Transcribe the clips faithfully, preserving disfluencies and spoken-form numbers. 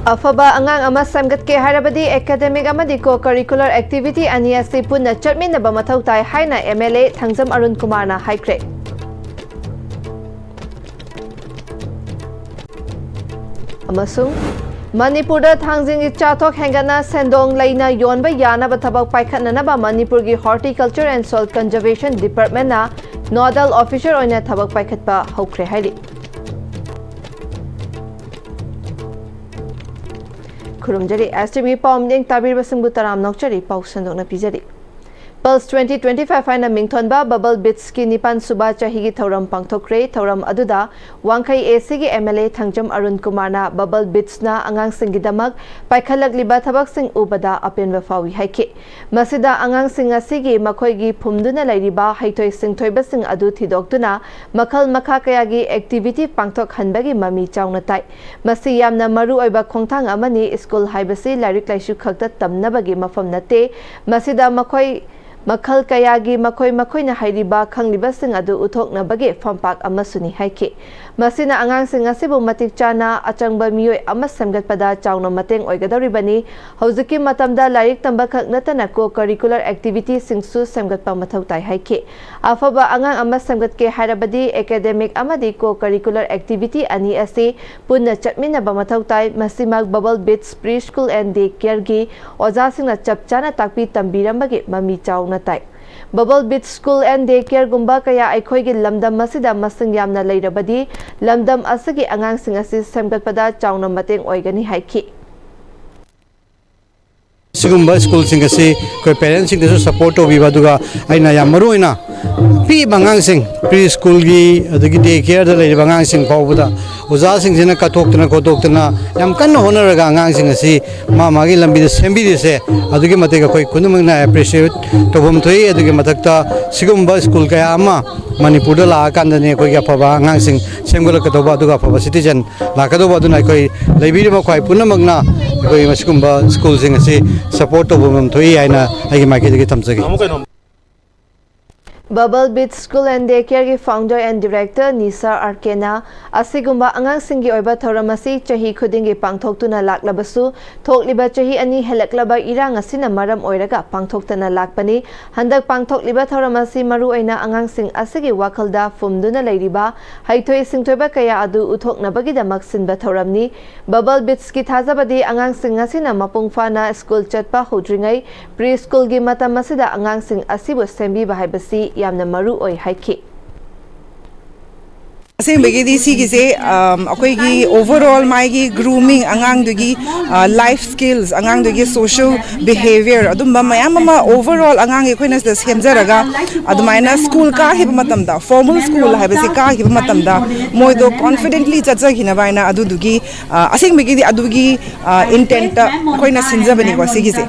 ꯑꯐꯕ ꯑꯉꯥꯡ ꯑꯃ ꯁꯦꯝꯒꯠꯀꯦ ꯍꯥꯏꯔꯕꯗꯤ academic ꯑꯃꯗꯤ co-curricular activity ꯑꯅꯤ ꯑꯁꯤ ꯄꯨꯟꯅ ꯆꯠꯃꯤꯟꯅꯕ ꯃꯊꯧ ꯇꯥꯏ ꯍꯥꯏꯅ M L A Thangjam Arun ꯀꯨꯃꯥꯔꯅ ꯍꯥꯏꯈ꯭ꯔꯦ꯫ ꯑꯃꯁꯨꯡ ꯃꯅꯤꯄꯨꯔꯗ ꯊꯥꯡꯖꯤꯡꯒꯤ ꯆꯥꯊꯣꯛ ꯍꯦꯟꯒꯠꯅ ꯁꯦꯟꯗꯣꯡ ꯂꯩꯅ ꯌꯣꯟꯕ ꯌꯥꯅꯕ ꯊꯕꯛ ꯄꯥꯏꯈꯠꯅꯅꯕ ꯃꯅꯤꯄꯨꯔꯒꯤ Horticulture and Soil Conservation Departmentꯅ nodal officer ꯑꯣꯏꯅ ꯊꯕꯛ ꯄꯥꯏꯈꯠꯄ ꯍꯧꯈ꯭ꯔꯦ ꯍꯥꯏꯔꯤ꯫ ꯈꯨꯔꯨꯝꯖꯔꯤ꯫ S T V ꯄꯥꯎ ꯃꯤꯠꯌꯦꯡ ꯇꯥꯕꯤꯔꯤꯕꯁꯤꯡꯕꯨ ꯇꯔꯥꯝꯅ ꯑꯣꯛꯆꯔꯤ꯫ ꯄꯥꯎ ꯁꯟꯗꯣꯛꯅ ꯄꯤꯖꯔꯤ꯫ Pulse twenty twenty-five ꯍꯥꯏꯅ ꯃꯤꯡꯊꯣꯟꯕ Bubble Beatsꯀꯤ ꯅꯤꯄꯥꯟ ꯁꯨꯕ ꯆꯍꯤꯒꯤ ꯊꯧꯔꯝ ꯄꯥꯡꯊꯣꯛꯈ꯭ꯔꯦ꯫ ꯊꯧꯔꯝ ꯑꯗꯨꯗ ꯋꯥꯡꯈꯩ A Cꯒꯤ M L A Thangjam Arun ꯀꯨꯃꯥꯔꯅ Bubble Beatsꯅ ꯑꯉꯥꯡꯁꯤꯡꯒꯤꯗꯃꯛ ꯄꯥꯏꯈꯠꯂꯛꯂꯤꯕ ꯊꯕꯛꯁꯤꯡ ꯎꯕꯗ ꯑꯄꯦꯟꯕ ꯐꯥꯎꯏ ꯍꯥꯏꯈꯤ꯫ ꯃꯁꯤꯗ ꯑꯉꯥꯡꯁꯤꯡ ꯑꯁꯤꯒꯤ ꯃꯈꯣꯏꯒꯤ ꯐꯨꯝꯗꯨꯅ ꯂꯩꯔꯤꯕ ꯍꯩꯊꯣꯏ ꯁꯤꯡꯊꯣꯏꯕꯁꯤꯡ ꯑꯗꯨ ꯊꯤꯗꯣꯛꯇꯨꯅ ꯃꯈꯜ ꯃꯈꯥ ꯀꯌꯥꯒꯤ activity ꯄꯥꯡꯊꯣꯛꯍꯟꯕꯒꯤ ꯃꯃꯤ ꯆꯥꯎꯅ ꯇꯥꯏ꯫ ꯃꯁꯤ ꯌꯥꯝꯅ ꯃꯔꯨ ꯑꯣꯏꯕ ꯈꯣꯡꯊꯥꯡ ꯑꯃꯅꯤ꯫ ꯁ꯭ꯀꯨꯜ ꯍꯥꯏꯕꯁꯤ ꯂꯥꯏꯔꯤꯛ ꯂꯥꯏꯁꯨ ꯈꯛꯇ ꯇꯝꯅꯕꯒꯤ ꯃꯐꯝ ꯅꯠꯇꯦ꯫ ꯃꯁꯤꯗ ꯃꯈꯣꯏ ꯃꯈꯜ ꯀꯌꯥꯒꯤ ꯃꯈꯣꯏ ꯃꯈꯣꯏꯅ ꯍꯩꯔꯤꯕ ꯈꯪꯂꯤꯕꯁꯤꯡ ꯑꯗꯨ ꯎꯠꯊꯣꯛꯅꯕꯒꯤ ꯐꯝꯄꯥꯛ ꯑꯃꯁꯨꯅꯤ ꯍꯥꯏꯈꯤ꯫ ꯃꯁꯤꯅ ꯑꯉꯥꯡꯁꯤꯡ ꯑꯁꯤꯕꯨ ꯃꯇꯤꯛ ꯆꯥꯅ ꯑꯆꯪꯕ ꯃꯤꯑꯣꯏ ꯑꯃ ꯁꯦꯝꯒꯠꯄꯗ ꯆꯥꯎꯅ ꯃꯇꯦꯡ ꯑꯣꯏꯒꯗꯧꯔꯤꯕꯅꯤ꯫ ꯍꯧꯖꯤꯛꯀꯤ ꯃꯇꯝꯗ ꯂꯥꯏꯔꯤꯛ ꯇꯝꯕ ꯈꯛ ꯅꯠꯇꯅ co-curricular activityꯁꯤꯡꯁꯨ ꯁꯦꯝꯒꯠꯄ ꯃꯊꯧ ꯇꯥꯏ ꯍꯥꯏꯈꯤ꯫ ꯑꯐꯕ ꯑꯉꯥꯡ ꯑꯃ ꯁꯦꯝꯒꯠꯀꯦ ꯍꯥꯏꯔꯕꯗꯤ academic ꯑꯃꯗꯤ co-curricular activity ꯑꯅꯤ ꯑꯁꯤ ꯄꯨꯟꯅ ꯆꯠꯃꯤꯟꯅꯕ ꯃꯊꯧ ꯇꯥꯏ꯫ ꯃꯁꯤꯃꯛ Bubble Beats Preschool and Day Careꯒꯤ ꯑꯣꯖꯥꯁꯤꯡꯅ ꯆꯞ ꯆꯥꯅ ꯇꯥꯛꯄꯤ ꯇꯝꯕꯤꯔꯝꯕꯒꯤ ꯃꯃꯤ ꯆꯥꯎꯅ ꯇꯥꯏ꯫ Bubble Beats School and Day Careꯒꯨꯝꯕ ꯀꯌꯥ ꯑꯩꯈꯣꯏꯒꯤ ꯂꯝꯗꯝ ꯑꯁꯤꯗ ꯃꯁꯤꯡ ꯌꯥꯝꯅ ꯂꯩꯔꯕꯗꯤ ꯂꯝꯗꯝ ꯑꯁꯤꯒꯤ ꯑꯉꯥꯡꯁꯤꯡ ꯑꯁꯤ ꯁꯦꯝꯒꯠꯄꯗ ꯆꯥꯎꯅ ꯃꯇꯦꯡ ꯑꯣꯏꯒꯅꯤ ꯍꯥꯏꯈꯤ꯫ ꯁꯤꯒꯨꯝꯕ ꯁ꯭ꯀꯨꯜꯁꯤꯡ ꯑꯁꯤ ꯑꯩꯈꯣꯏ ꯄꯦꯔꯦꯟꯁꯁꯤꯡꯗꯁꯨ ꯁꯞꯄꯣꯔꯠ ꯇꯧꯕꯤꯕ, ꯑꯗꯨꯒ ꯑꯩꯅ ꯌꯥꯝ ꯃꯔꯨ ꯑꯣꯏꯅ ꯄꯤꯛꯏꯕ ꯑꯉꯥꯡꯁꯤꯡ, pre schoolꯒꯤ ꯑꯗꯒꯤ day careꯗ ꯂꯩꯔꯤꯕ ꯑꯉꯥꯡꯁꯤꯡ ꯐꯥꯎꯕꯗ ꯑꯣꯖꯥꯁꯤꯡꯁꯤꯅ ꯀꯠꯊꯣꯛꯇꯅ ꯈꯣꯠꯇꯣꯛꯇꯅ ꯌꯥꯝ ꯀꯟꯅ ꯍꯣꯠꯅꯔꯒ ꯑꯉꯥꯡꯁꯤꯡ ꯑꯁꯤ ꯃꯥ ꯃꯥꯒꯤ ꯂꯝꯕꯤꯗ ꯁꯦꯝꯕꯤꯔꯤꯁꯦ ꯑꯗꯨꯛꯀꯤ ꯃꯇꯤꯛ ꯑꯩꯈꯣꯏ ꯈꯨꯗꯤꯡꯃꯛꯅ appreciate ꯇꯧꯐꯝ ꯊꯣꯛꯏ꯫ ꯑꯗꯨꯒꯤ ꯃꯊꯛꯇ ꯁꯤꯒꯨꯝꯕ ꯁ꯭ꯀꯨꯜ ꯀꯌꯥ ꯑꯃ ꯃꯅꯤꯄꯨꯔꯗ ꯂꯥꯛꯑꯀꯥꯟꯗꯅꯤ ꯑꯩꯈꯣꯏꯒꯤ ꯑꯐꯕ ꯑꯉꯥꯡꯁꯤꯡ ꯁꯦꯝꯒꯠꯂꯛꯀꯗꯧꯕ, ꯑꯗꯨꯒ ꯑꯐꯕ citizen ꯂꯥꯛꯀꯗꯧꯕ꯫ ꯑꯗꯨꯅ ꯑꯩꯈꯣꯏ ꯂꯩꯕꯤꯔꯤꯕ ꯈ꯭ꯋꯥꯏ ꯄꯨꯝꯅꯃꯛꯅ ꯑꯩꯈꯣꯏ ꯃꯁꯤꯒꯨꯝꯕ ꯁ꯭ꯀꯨꯜꯁꯤꯡ ꯑꯁꯤ ꯁꯞꯄꯣꯔꯠ ꯇꯧꯕ ꯉꯝ ꯊꯣꯛꯏ ꯍꯥꯏꯅ ꯑꯩꯒꯤ ꯃꯥꯏꯀꯩꯗꯒꯤ ꯊꯝꯖꯒꯦ꯫ Bubble Beach School and Day Care ꯒꯤ founder and director ꯅꯤꯁꯥ ꯑꯥꯔ ꯀꯦꯅ ꯑꯁꯤꯒꯨꯝꯕ ꯑꯉꯥꯡꯁꯤꯡꯒꯤ ꯑꯣꯏꯕ ꯊꯧꯔꯝ ꯑꯁꯤ ꯆꯍꯤ ꯈꯨꯗꯤꯡꯒꯤ ꯄꯥꯡꯊꯣꯛꯇꯨꯅ ꯂꯥꯛꯂꯕꯁꯨ, ꯊꯣꯛꯂꯤꯕ ꯆꯍꯤ ꯑꯅꯤ ꯍꯦꯜꯂꯛꯂꯕ ꯏꯔꯥꯡ ꯑꯁꯤꯅ ꯃꯔꯝ ꯑꯣꯏꯔꯒ ꯄꯥꯡꯊꯣꯛꯇꯅ ꯂꯥꯛꯄꯅꯤ꯫ ꯍꯟꯗꯛ ꯄꯥꯡꯊꯣꯛꯂꯤꯕ ꯊꯧꯔꯝ ꯑꯁꯤ ꯃꯔꯨꯑꯣꯏꯅ ꯑꯉꯥꯡꯁꯤꯡ ꯑꯁꯤꯒꯤ ꯋꯥꯈꯜꯗ ꯐꯨꯝꯗꯨꯅ ꯂꯩꯔꯤꯕ ꯍꯩꯊꯣꯏ ꯁꯤꯡꯊꯣꯏꯕ ꯀꯌꯥ ꯑꯗꯨ ꯎꯠꯊꯣꯛꯅꯕꯒꯤꯗꯃꯛ ꯁꯤꯟꯕ ꯊꯧꯔꯝꯅꯤ꯫ Bubble Beach ꯀꯤ ꯊꯥꯖꯕꯗꯤ ꯑꯉꯥꯡꯁꯤꯡ ꯑꯁꯤꯅ ꯃꯄꯨꯡ ꯐꯥꯅ ꯁ꯭ꯀꯨꯜ ꯆꯠꯄ ꯍꯧꯗ꯭ꯔꯤꯉꯩ, pre school ꯒꯤ ꯃꯇꯝ ꯑꯁꯤꯗ ꯑꯉꯥꯡꯁꯤꯡ ꯑꯁꯤꯕꯨ ꯁꯦꯝꯕꯤꯕ ꯍꯥꯏꯕꯁꯤ ꯌꯥꯝꯅ ꯃꯔꯨ ꯑꯣꯏ ꯍꯥꯏꯈꯤ꯫ ꯑꯁꯦꯡꯕꯒꯤꯗꯤ ꯁꯤꯒꯤꯁꯦ ꯑꯝ, ꯑꯩꯈꯣꯏꯒꯤ overall ꯃꯥꯒꯤ grooming, ꯑꯉꯥꯡꯗꯨꯒꯤ life skills, ꯑꯉꯥꯡꯗꯨꯒꯤ social behaviour, ꯑꯗꯨꯝꯕ ꯃꯌꯥꯝ ꯑꯃ overall ꯑꯉꯥꯡꯒꯤ ꯑꯩꯈꯣꯏꯅ ꯁꯤꯗ ꯁꯦꯝꯖꯔꯒ, ꯑꯗꯨꯃꯥꯏꯅ ꯁ꯭ꯀꯨꯜ ꯀꯥꯈꯤꯕ ꯃꯇꯝꯗ, formal school ꯍꯥꯏꯕꯁꯤ ꯀꯥꯈꯤꯕ ꯃꯇꯝꯗ ꯃꯣꯏꯗꯣ confidently ꯆꯠꯆꯈꯤꯅꯕ ꯍꯥꯏꯅ ꯑꯗꯨꯗꯨꯒꯤ, ꯑ, ꯑꯁꯦꯡꯕꯒꯤꯗꯤ ꯑꯗꯨꯒꯤ intent ꯇ ꯑꯩꯈꯣꯏꯅ ꯁꯤꯟꯖꯕꯅꯤꯀꯣ ꯁꯤꯒꯤꯁꯦ꯫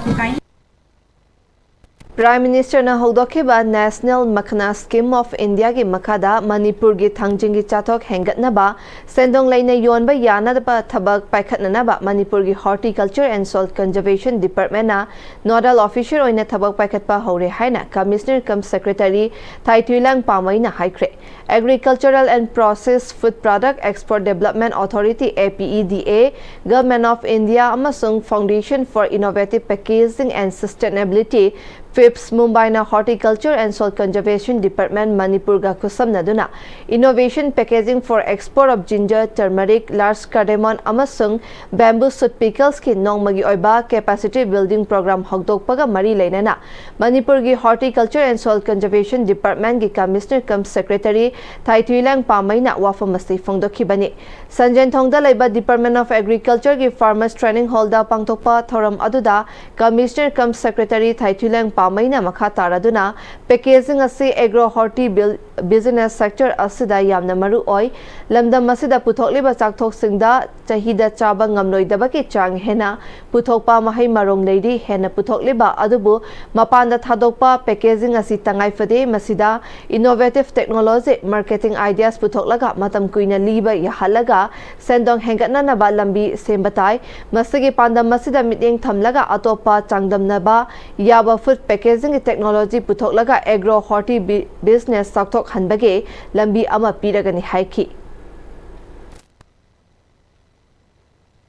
Prime Minister ꯅ ꯍꯧꯗꯣꯛꯈꯤꯕ National Makhana Scheme of India ꯒꯤ ꯃꯈꯥꯗ ꯃꯅꯤꯄꯨꯔꯒꯤ ꯊꯥꯡꯖꯤꯡꯒꯤ ꯆꯥꯊꯣꯛ ꯍꯦꯟꯒꯠꯅꯕ, ꯁꯦꯟꯗꯣꯡ ꯂꯩꯅ ꯌꯣꯟꯕ ꯌꯥꯅꯕ ꯊꯕꯛ ꯄꯥꯏꯈꯠꯅꯅꯕ ꯃꯅꯤꯄꯨꯔꯒꯤ Horticulture and Soil Conservation Department ꯅ nodal officer ꯑꯣꯏꯅ ꯊꯕꯛ ꯄꯥꯏꯈꯠꯄ ꯍꯧꯔꯦ ꯍꯥꯏꯅ Commissioner cum Secretary ꯊꯥꯏꯊꯨꯏꯂꯥꯡ ꯄꯥꯃꯩꯅ ꯍꯥꯏꯈ꯭ꯔꯦ꯫ Agricultural and Processed Food Product Export Development Authority, A P E D A, Government of India ꯑꯃꯁꯨꯡ Foundation for Innovative Packaging and Sustainability, ꯐꯤꯞꯁ, ꯃꯨꯝꯕꯥꯏꯅ Horticulture and Soil Conservation Department ꯃꯅꯤꯄꯨꯔꯒ ꯈꯨꯠꯁꯝꯅꯗꯨꯅ Innovation Packaging for Export of Ginger, Turmeric, Large Cardamom ꯑꯃꯁꯨꯡ Bamboo Shoot Pickles ꯀꯤ ꯅꯣꯡꯃꯒꯤ ꯑꯣꯏꯕ Capacity Building Program ꯍꯧꯗꯣꯛꯄꯒ ꯃꯔꯤ ꯂꯩꯅꯅ ꯃꯅꯤꯄꯨꯔꯒꯤ Horticulture and Soil Conservation Department ꯀꯤ Commissioner cum Secretary ꯊꯥꯏꯊꯨꯏꯂꯥꯡ ꯄꯥꯃꯩꯅ ꯋꯥꯐꯝ ꯑꯁꯤ ꯐꯣꯡꯗꯣꯛꯈꯤꯕꯅꯤ꯫ ꯁꯟꯖꯦꯟꯊꯣꯡꯗ ꯂꯩꯕ Department of Agriculture ꯒꯤ Farmers Training Hall ꯗ ꯄꯥꯡꯊꯣꯛꯄ ꯊꯧꯔꯝ ꯑꯗꯨꯗ Commissioner cum Secretary ꯊꯥꯏꯊꯨꯏꯂꯥꯡ ꯄꯥꯃꯩꯅ ꯃꯈꯥ ꯇꯥꯔꯗꯨꯅ packaging ꯑꯁꯤ agro horti bil-, business sector ꯑꯁꯤꯗ ꯌꯥꯝꯅ ꯃꯔꯨ ꯑꯣꯏ꯫ ꯂꯝꯗꯝ ꯑꯁꯤꯗ ꯄꯨꯊꯣꯛꯂꯤꯕ ꯆꯥꯛꯊꯣꯛꯁꯤꯡꯗ ꯆꯍꯤꯗ ꯆꯥꯕ ꯉꯝꯂꯣꯏꯗꯕꯒꯤ ꯆꯥꯡ ꯍꯦꯟꯅ ꯄꯨꯊꯣꯛꯄ ꯃꯍꯩ ꯃꯔꯣꯡ ꯂꯩꯔꯤ꯫ ꯍꯦꯟꯅ ꯄꯨꯊꯣꯛꯂꯤꯕ ꯑꯗꯨꯕꯨ ꯃꯄꯥꯟꯗ ꯊꯥꯗꯣꯛꯄ packaging ꯑꯁꯤ ꯇꯉꯥꯏ ꯐꯗꯦ꯫ ꯃꯁꯤꯗ innovative technology, marketing ideas ꯄꯨꯊꯣꯛꯂꯒ ꯃꯇꯝ ꯀꯨꯏꯅ ꯂꯤꯕ ꯌꯥꯍꯜꯂꯒ ꯁꯦꯟꯗꯣꯡ ꯍꯦꯟꯒꯠꯅꯅꯕ ꯂꯝꯕꯤ ꯁꯦꯝꯕ ꯇꯥꯏ꯫ ꯃꯁꯤꯒꯤ ꯄꯥꯟꯗꯝ ꯑꯁꯤꯗ ꯃꯤꯠꯌꯦꯡ ꯊꯝꯂꯒ ꯑꯇꯣꯞꯄ ꯆꯥꯡꯗꯝꯅꯕ ꯌꯥꯕ food ꯄꯦꯀꯦꯖꯤꯡꯒꯤ ꯇꯦꯛꯅꯣꯂꯣꯖꯤ ꯄꯨꯊꯣꯛꯂꯒ ꯑꯦꯒ꯭ꯔꯣ ꯍꯣꯔꯇꯤ ꯕꯤ-, ꯕꯤꯖꯤꯅꯦꯁ ꯆꯥꯎꯊꯣꯛꯍꯟꯕꯒꯤ ꯂꯝꯕꯤ ꯑꯃ ꯄꯤꯔꯒꯅꯤ ꯍꯥꯏꯈꯤ꯫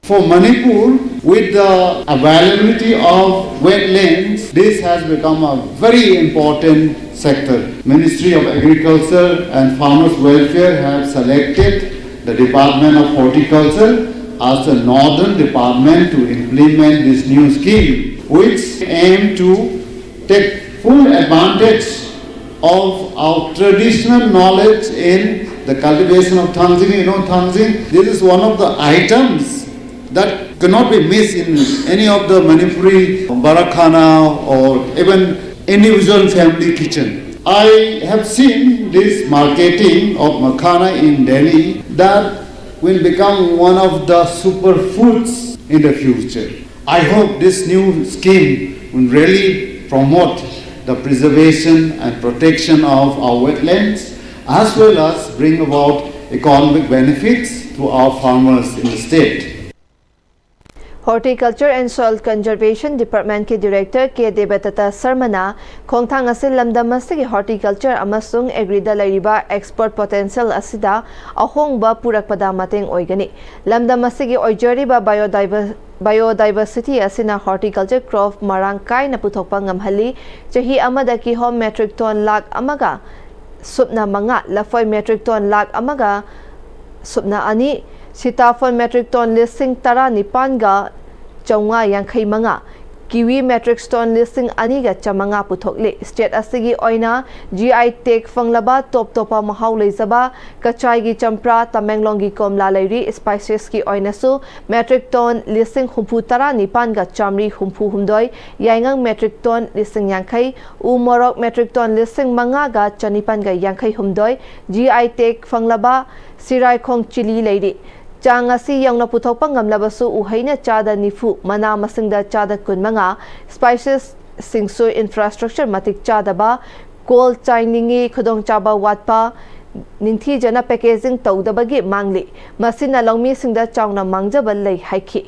For Manipur, with the availability of wetlands, this has become a very important sector. Ministry of Agriculture and Farmers Welfare have selected the Department of Horticulture as the northern department to implement this new scheme, which aim to take full advantage of our traditional knowledge in the cultivation of thangjing. You know, thangjing, this is one of the items that cannot be missed in any of the Manipuri barakhana or even individual family kitchen. I have seen this marketing of makhana in Delhi that will become one of the superfoods in the future. I hope this new scheme will really promote the preservation and protection of our wetlands, as well as bring about economic benefits to our farmers in the state. Horticulture and Soil Conservation Department ꯀꯤ Director ꯀꯦ ꯗꯦꯕꯗꯠꯇ ꯁꯔꯃꯅ ꯈꯣꯡꯊꯥꯡ ꯑꯁꯤ ꯂꯝꯗꯝ ꯑꯁꯤꯒꯤ horticulture ꯑꯃꯁꯨꯡ agri ꯗ ꯂꯩꯔꯤꯕ export potential ꯑꯁꯤꯗ ꯑꯍꯣꯡꯕ ꯄꯨꯔꯛꯄꯗ ꯃꯇꯦꯡ ꯑꯣꯏꯒꯅꯤ꯫ ꯂꯝꯗꯝ ꯑꯁꯤꯒꯤ ꯑꯣꯏꯖꯔꯤꯕ biodiver-, biodiversity ꯑꯁꯤꯅ horticulture crop ꯃꯔꯥꯡ ꯀꯥꯏꯅ ꯄꯨꯊꯣꯛꯄ ꯉꯝꯍꯜꯂꯤ꯫ ꯆꯍꯤ ꯑꯃꯗ ꯀꯤꯍꯣꯝ metric ton ꯂꯥꯈ ꯑꯃꯒ ꯁꯨꯞꯅ ꯃꯉꯥ, ꯂꯐꯣꯏ metric ton ꯂꯥꯈ ꯑꯃꯒ ꯁꯨꯞꯅ ꯑꯅꯤ, ꯁꯤꯇꯥꯐꯣꯟ metric ton ꯂꯤꯁꯤꯡ ꯇꯔꯥ ꯅꯤꯄꯥꯟꯒ ꯆꯥꯝꯃꯉꯥ ꯌꯥꯡꯈꯩ ꯃꯉꯥ, kiwi metric ton ꯂꯤꯁꯤꯡ ꯑꯅꯤꯒ ꯆꯥꯝꯃꯉꯥ ꯄꯨꯊꯣꯛꯂꯤ꯫ State ꯑꯁꯤꯒꯤ ꯑꯣꯏꯅ G I tag ꯐꯪꯂꯕ ꯇꯣꯞ ꯇꯣꯞꯄ ꯃꯍꯥꯎ ꯂꯩꯖꯕ ꯀꯆꯥꯏꯒꯤ ꯆꯝꯄ꯭ꯔꯥ, ꯇꯃꯦꯡꯂꯣꯡꯒꯤ ꯀꯣꯝꯂꯥ ꯂꯩꯔꯤ꯫ Spices ꯀꯤ ꯑꯣꯏꯅꯁꯨ metric ton ꯂꯤꯁꯤꯡ ꯍꯨꯝꯐꯨ ꯇꯔꯥ ꯅꯤꯄꯥꯟꯒ ꯆꯥꯝꯃꯔꯤ ꯍꯨꯝꯐꯨ ꯍꯨꯝꯗꯣꯏ, ꯌꯥꯏꯉꯪ metric ton ꯂꯤꯁꯤꯡ ꯌꯥꯡꯈꯩ, ꯎ ꯃꯣꯔꯣꯛ metric ton ꯂꯤꯁꯤꯡ ꯃꯉꯥꯒ ꯆꯅꯤꯄꯥꯟꯒ ꯌꯥꯡꯈꯩ ꯍꯨꯝꯗꯣꯏ, G I tag ꯐꯪꯂꯕ ꯁꯤꯔꯥꯏꯈꯣꯡ chilli ꯂꯩꯔꯤ꯫ ꯆꯥꯡ ꯑꯁꯤ ꯌꯧꯅ ꯄꯨꯊꯣꯛꯄ ꯉꯝꯂꯕꯁꯨ ꯎꯍꯩꯅ ꯆꯥꯗ ꯅꯤꯐꯨ, ꯃꯅꯥ ꯃꯁꯤꯡꯗ ꯆꯥꯗ ꯀꯨꯟꯃꯉꯥ, spices ꯁꯤꯡꯁꯨ infrastructure ꯃꯇꯤꯛ ꯆꯥꯗꯕ, cold chain ꯒꯤ ꯈꯨꯗꯣꯡꯆꯥꯕ ꯋꯥꯠꯄ, ꯅꯤꯡꯊꯤꯖꯅ packaging ꯇꯧꯗꯕꯒꯤ ꯃꯥꯡꯂꯤ꯫ ꯃꯁꯤꯅ ꯂꯧꯃꯤꯁꯤꯡꯗ ꯆꯥꯎꯅ ꯃꯥꯡꯖꯕ ꯂꯩ ꯍꯥꯏꯈꯤ꯫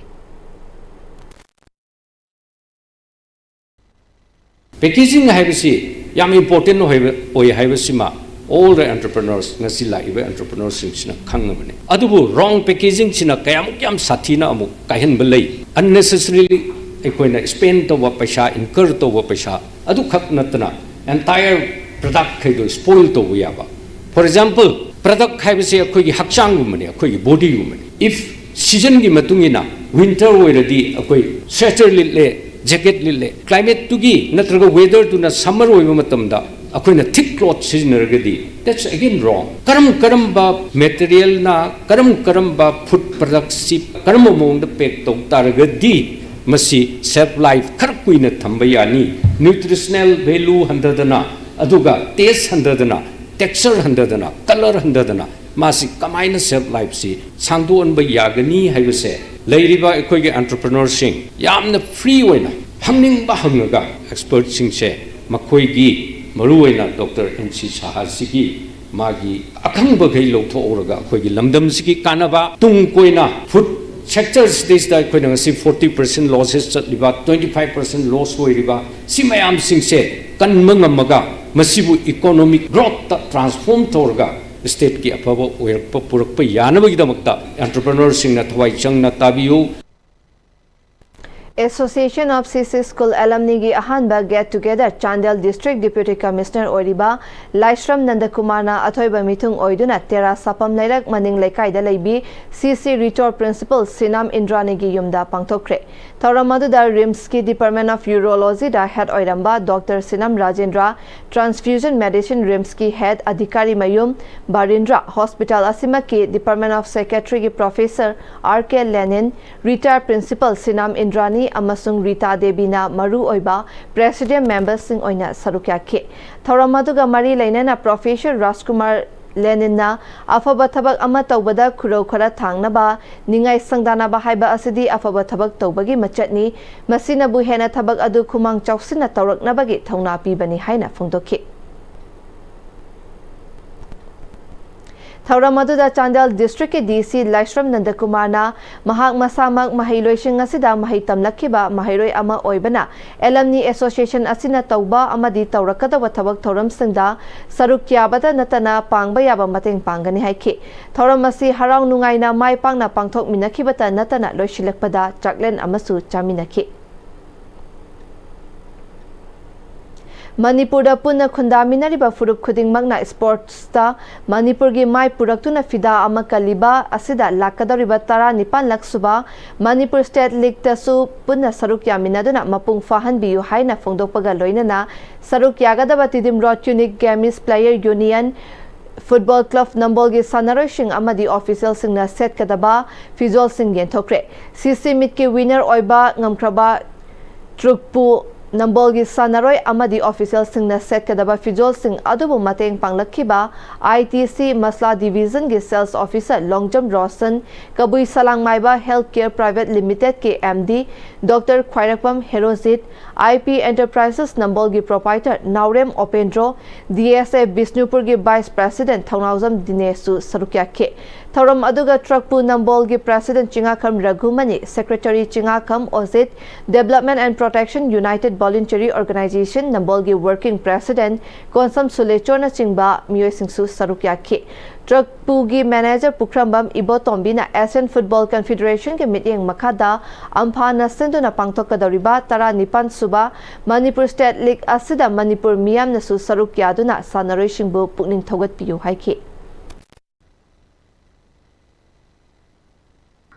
Packaging ꯍꯥꯏꯕꯁꯤ ꯌꯥꯝ important ꯑꯣꯏꯕ, ꯑꯣꯏ ꯍꯥꯏꯕꯁꯤꯃ all the entrepreneurs, ꯉꯁꯤ ꯂꯥꯛꯏꯕ entrepreneurꯁꯤꯡꯁꯤꯅ ꯈꯪꯉꯕꯅꯤ꯫ ꯑꯗꯨꯕꯨ wrong packagingꯁꯤꯅ ꯀꯌꯥꯃꯨꯛ ꯌꯥꯝ ꯁꯥꯊꯤꯅ ꯑꯃꯨꯛ ꯀꯥꯏꯍꯟꯕ ꯂꯩ꯫ Unnecessarily ꯑꯩꯈꯣꯏꯅ spend ꯇꯧꯕ ꯄꯩꯁꯥ, incur ꯇꯧꯕ ꯄꯩꯁꯥ ꯑꯗꯨꯈꯛ ꯅꯠꯇꯅ entire product ꯈꯩꯗꯣ spoil ꯇꯧꯕ ꯌꯥꯕ꯫ For example, product ꯍꯥꯏꯕꯁꯦ ꯑꯩꯈꯣꯏꯒꯤ ꯍꯛꯆꯥꯡꯒꯨꯝꯕꯅꯤ, ꯑꯩꯈꯣꯏꯒꯤ bodyꯒꯨꯝꯕꯅꯤ꯫ If seasonꯒꯤ ꯃꯇꯨꯡ ꯏꯟꯅ winter ꯑꯣꯏꯔꯗꯤ ꯑꯩꯈꯣꯏ sweater ꯂꯤꯠꯂꯦ, jacket ꯂꯤꯠꯂꯦ, climateꯇꯨꯒꯤ ꯅꯠꯇ꯭ꯔꯒ weatherꯗꯨꯅ summer ꯑꯣꯏꯕ ꯃꯇꯝꯗ ꯑꯩꯈꯣꯏꯅ thick cloth ꯁꯤꯖꯤꯟꯅꯔꯒꯗꯤ, that's again wrong. ꯀꯔꯝ ꯀꯔꯝꯕ materialꯅ ꯀꯔꯝ ꯀꯔꯝꯕ food productꯁꯤ ꯀꯔꯝꯕ ꯃꯑꯣꯡꯗ pack ꯇꯧ ꯇꯥꯔꯒꯗꯤ ꯃꯁꯤ shelf life ꯈꯔ ꯀꯨꯏꯅ ꯊꯝꯕ ꯌꯥꯅꯤ꯫ Nutritional value ꯍꯟꯊꯗꯅ, ꯑꯗꯨꯒ taste ꯍꯟꯊꯗꯅ, texture ꯍꯟꯊꯗꯅ, colour ꯍꯟꯊꯗꯅ ꯃꯥꯁꯤ ꯀꯃꯥꯏꯅ shelf lifeꯁꯤ ꯁꯥꯡꯗꯣꯛꯍꯟꯕ ꯌꯥꯒꯅꯤ ꯍꯥꯏꯕꯁꯦ ꯂꯩꯔꯤꯕ ꯑꯩꯈꯣꯏꯒꯤ entrepreneurꯁꯤꯡ ꯌꯥꯝꯅ free ꯑꯣꯏꯅ ꯍꯪꯅꯤꯡꯕ ꯍꯪꯉꯒ expertꯁꯤꯡꯁꯦ ꯃꯈꯣꯏꯒꯤ ꯃꯔꯨꯑꯣꯏꯅ Doctor M C Sahaꯁꯤꯒꯤ ꯃꯥꯒꯤ ꯑꯈꯪꯕꯈꯩ ꯂꯧꯊꯣꯛꯍꯧꯔꯒ ꯑꯩꯈꯣꯏꯒꯤ ꯂꯝꯗꯝꯁꯤꯒꯤ ꯀꯥꯟꯅꯕ ꯇꯨꯡ ꯀꯣꯏꯅ food sectorꯁꯤꯗꯩꯁꯤꯗ ꯑꯩꯈꯣꯏꯅ ꯉꯁꯤ forty percent losses ꯆꯠꯂꯤꯕ, twenty five percent loss ꯑꯣꯏꯔꯤꯕ ꯁꯤ ꯃꯌꯥꯝꯁꯤꯡꯁꯦ ꯀꯟꯕ ꯉꯝꯃꯒ ꯃꯁꯤꯕꯨ economic growthꯇ transform ꯇꯧꯔꯒ stateꯀꯤ ꯑꯐꯕ ꯑꯣꯏꯔꯛꯄ ꯄꯨꯔꯛꯄ ꯌꯥꯅꯕꯒꯤꯗꯃꯛꯇ entrepreneurꯁꯤꯡꯅ ꯊꯋꯥꯏ ꯆꯪꯅ ꯇꯥꯕꯤꯌꯨ꯫ Association of C C School Alumniꯒꯤ ꯑꯍꯥꯟꯕ get together Chandel District Deputy Commissioner ꯑꯣꯏꯔꯤꯕ ꯂꯥꯏꯁ꯭ꯔꯝ ꯅꯟꯗꯀꯨꯃꯥꯔꯅ ꯑꯊꯣꯏꯕ ꯃꯤꯊꯨꯡ ꯑꯣꯏꯗꯨꯅ ꯇꯦꯔꯥ ꯁꯥꯄꯝ ꯂꯩꯔꯛ ꯃꯅꯤꯡ ꯂꯩꯀꯥꯏꯗ ꯂꯩꯕꯤ C C Retoar Principal ꯁꯤꯅꯥꯝ ꯏꯟꯗ꯭ꯔꯥꯅꯤꯒꯤ ꯌꯨꯝꯗ ꯄꯥꯡꯊꯣꯛꯈ꯭ꯔꯦ꯫ ꯊꯧꯔꯝ ꯑꯗꯨꯗ RIMSꯀꯤ Department of Urologyꯗ head ꯑꯣꯏꯔꯝꯕ Doctor ꯁꯤꯅꯥꯝ Rajendra, Transfusion Medicine RIMSꯀꯤ head ꯑꯙꯤꯀꯥꯔꯤ ꯃꯌꯨꯝ ꯕꯥꯔꯤꯟꯗ꯭ꯔ, hospital ꯑꯁꯤꯃꯛꯀꯤ Department of Psychiatryꯒꯤ Professor R K Lenin, retired Principal ꯁꯤꯅꯥꯝ ꯏꯟꯗ꯭ꯔꯥꯅꯤ ꯑꯃꯁꯨꯡ ꯔꯤꯇꯥ ꯗꯦꯕꯤꯅ ꯃꯔꯨ ꯑꯣꯏꯕ Presidium memberꯁꯤꯡ ꯑꯣꯏꯅ ꯁꯔꯨꯛ ꯌꯥꯈꯤ꯫ ꯊꯧꯔꯝ ꯑꯗꯨꯒ ꯃꯔꯤ ꯂꯩꯅꯅ Professor ꯔꯥꯖꯀꯨꯃꯥꯔ ꯂꯦꯅꯤꯟꯅ ꯑꯐꯕ ꯊꯕꯛ ꯑꯃ ꯇꯧꯕꯗ ꯈꯨꯔꯧ ꯈꯔ ꯊꯥꯡꯅꯕ, ꯅꯤꯡꯉꯥꯏ ꯁꯪꯗꯥꯅꯕ ꯍꯥꯏꯕ ꯑꯁꯤꯗꯤ ꯑꯐꯕ ꯊꯕꯛ ꯇꯧꯕꯒꯤ ꯃꯆꯠꯅꯤ꯫ ꯃꯁꯤꯅꯕꯨ ꯍꯦꯟꯅ ꯊꯕꯛ ꯑꯗꯨ ꯈꯨꯃꯥꯡ ꯆꯥꯎꯁꯤꯟꯅ ꯇꯧꯔꯛꯅꯕꯒꯤ ꯊꯧꯅꯥ ꯄꯤꯕꯅꯤ ꯍꯥꯏꯅ ꯐꯣꯡꯗꯣꯛꯈꯤ꯫ ꯊꯧꯔꯝ ꯑꯗꯨꯗ ꯆꯥꯟꯗꯦꯜ ꯗꯤꯁꯇ꯭ꯔꯤꯛꯀꯤ ꯗꯤ ꯁꯤ ꯂꯥꯏꯁ꯭ꯔꯝ ꯅꯟꯗꯀꯨꯃꯥꯔꯅ ꯃꯍꯥꯛ ꯃꯁꯥꯃꯛ ꯃꯍꯩꯂꯣꯏꯁꯤꯡ ꯑꯁꯤꯗ ꯃꯍꯩ ꯇꯝꯂꯛꯈꯤꯕ ꯃꯍꯩꯔꯣꯏ ꯑꯃ ꯑꯣꯏꯕꯅ ꯑꯦꯂꯝꯅꯤ ꯑꯦꯁꯣꯁꯤꯌꯦꯁꯟ ꯑꯁꯤꯅ ꯇꯧꯕ ꯑꯃꯗꯤ ꯇꯧꯔꯛꯀꯗꯕ ꯊꯕꯛ ꯊꯧꯔꯝꯁꯤꯡꯗ ꯁꯔꯨꯛ ꯌꯥꯕꯗ ꯅꯠꯇꯅ ꯄꯥꯡꯕ ꯌꯥꯕ ꯃꯇꯦꯡ ꯄꯥꯡꯒꯅꯤ ꯍꯥꯏꯈꯤ꯫ ꯊꯧꯔꯝ ꯑꯁꯤ ꯍꯔꯥꯎ ꯅꯨꯡꯉꯥꯏꯅ ꯃꯥꯏ ꯄꯥꯛꯅ ꯄꯥꯡꯊꯣꯛꯃꯤꯟꯅꯈꯤꯕꯇ ꯅꯠꯇꯅ ꯂꯣꯏꯁꯤꯜꯂꯛꯄꯗ ꯆꯥꯛꯂꯦꯟ ꯑꯃꯁꯨ ꯆꯥꯃꯤꯟꯅꯈꯤ꯫ ꯃꯅꯤꯄꯨꯔꯗ ꯄꯨꯟꯅ ꯈꯨꯟꯗꯥꯃꯤꯟꯅꯔꯤꯕ ꯐꯨꯔꯨꯞ ꯈꯨꯗꯤꯡꯃꯛꯅ ꯁ꯭ꯄꯣꯔꯠꯁꯇ ꯃꯅꯤꯄꯨꯔꯒꯤ ꯃꯥꯏ ꯄꯨꯔꯛꯇꯨꯅ ꯐꯤꯗꯥ ꯑꯃ ꯀꯜꯂꯤꯕ ꯑꯁꯤꯗ ꯂꯥꯛꯀꯗꯧꯔꯤꯕ ꯇꯔꯥꯅꯤꯄꯥꯟꯂꯛ ꯁꯨꯕ ꯃꯅꯤꯄꯨꯔ ꯁ꯭ꯇꯦꯠ ꯂꯤꯒꯇꯁꯨ ꯄꯨꯟꯅ ꯁꯔꯨꯛ ꯌꯥꯃꯤꯟꯅꯗꯨꯅ ꯃꯄꯨꯡ ꯐꯥꯍꯟꯕꯤꯌꯨ ꯍꯥꯏꯅ ꯐꯣꯡꯗꯣꯛꯄꯒ ꯂꯣꯏꯅꯅ ꯁꯔꯨꯛ ꯌꯥꯒꯗꯕ Tidim road unique games player union football club ꯅꯝꯕꯣꯜꯒꯤ ꯁꯥꯟꯅꯔꯣꯏꯁꯤꯡ ꯑꯃꯗꯤ ꯑꯣꯐꯤꯁꯤꯌꯦꯜꯁꯤꯡꯅ ꯁꯦꯠꯀꯗꯕ ꯐꯤꯖꯣꯜꯁꯤꯡ ꯌꯦꯟꯊꯣꯛꯈ꯭ꯔꯦ꯫ ꯁꯤ ꯁꯤ ꯃꯤꯠꯀꯤ ꯋꯤꯅꯔ ꯑꯣꯏꯕ ꯉꯝꯈ꯭ꯔꯕ ꯇ꯭ꯔꯨꯛꯄꯨ ꯅꯝꯕꯣꯜꯒꯤ ꯁꯥꯟꯅꯔꯣꯏ ꯑꯃꯗꯤ ꯑꯣꯐꯤꯁꯤꯌꯦꯜꯁꯤꯡꯅ ꯁꯦꯠꯀꯗꯕ ꯐꯤꯖꯣꯜꯁꯤꯡ ꯑꯗꯨꯕꯨ ꯃꯇꯦꯡ ꯄꯥꯡꯂꯛꯈꯤꯕ ꯑꯥꯏ ꯇꯤ ꯁꯤ ꯃꯁꯂꯥ ꯗꯤꯕꯤꯖꯟꯒꯤ sales officer Longjam Roshan, Kabui Salangmaiba health care private ꯂꯤꯃꯤꯇꯦꯗꯀꯤ M D doctor Khwairakpam Herojit, I P enterprises ꯅꯝꯕꯣꯜꯒꯤ proprietor Naorem Opendro, D S A ꯕꯤꯁꯅꯨꯄꯨꯔꯒꯤ ꯚꯥꯏꯁ ꯄ꯭ꯔꯦꯁꯤꯗꯦꯟꯠ ꯊꯧꯅꯥꯎꯖꯝ ꯗꯤꯅꯦꯁꯁꯨ ꯁꯔꯨꯛ ꯌꯥꯈꯤ꯫ ꯊꯧꯔꯝ ꯑꯗꯨꯒ ꯇ꯭ꯔꯛꯄꯨ ꯅꯝꯕꯣꯜꯒꯤ president Chingakham Raghumani, secretary Chingakham Ojit, Development and Protection United Voluntary Organization ꯅꯝꯕꯣꯜꯒꯤ ꯋꯔꯀꯤꯡ ꯄ꯭ꯔꯦꯁꯤꯗꯦꯟꯠ ꯀꯣꯟꯁꯝ ꯁꯨꯂꯦꯆꯣꯔꯅꯆꯤꯡꯕ ꯃꯤꯑꯣꯏꯁꯤꯡꯁꯨ ꯁꯔꯨꯛ ꯌꯥꯈꯤ꯫ ꯇ꯭ꯔꯛꯄꯨꯒꯤ ꯃꯦꯅꯦꯖꯔ ꯄꯨꯈ꯭ꯔꯝꯕꯝ ꯏꯕꯣꯇꯣꯝꯕꯤꯅ ꯑꯦꯁꯤꯌꯥꯟ ꯐꯨꯠꯕꯣꯜ ꯀꯟꯐꯦꯗꯔꯦꯁꯟꯒꯤ ꯃꯤꯠꯌꯦꯡ ꯃꯈꯥꯗ ꯑꯝꯐꯥꯅ ꯁꯤꯟꯗꯨꯅ ꯄꯥꯡꯊꯣꯛꯀꯗꯧꯔꯤꯕ ꯇꯔꯥꯅꯤꯄꯥꯟ ꯁꯨꯕ ꯃꯅꯤꯄꯨꯔ ꯁ꯭ꯇꯦꯠ ꯂꯤꯒ ꯑꯁꯤꯗ ꯃꯅꯤꯄꯨꯔ ꯃꯤꯌꯥꯝꯅꯁꯨ ꯁꯔꯨꯛ ꯌꯥꯗꯨꯅ ꯁꯥꯟꯅꯔꯣꯏꯁꯤꯡꯕꯨ ꯄꯨꯛꯅꯤꯡ ꯊꯧꯒꯠꯄꯤꯌꯨ ꯍꯥꯏꯈꯤ꯫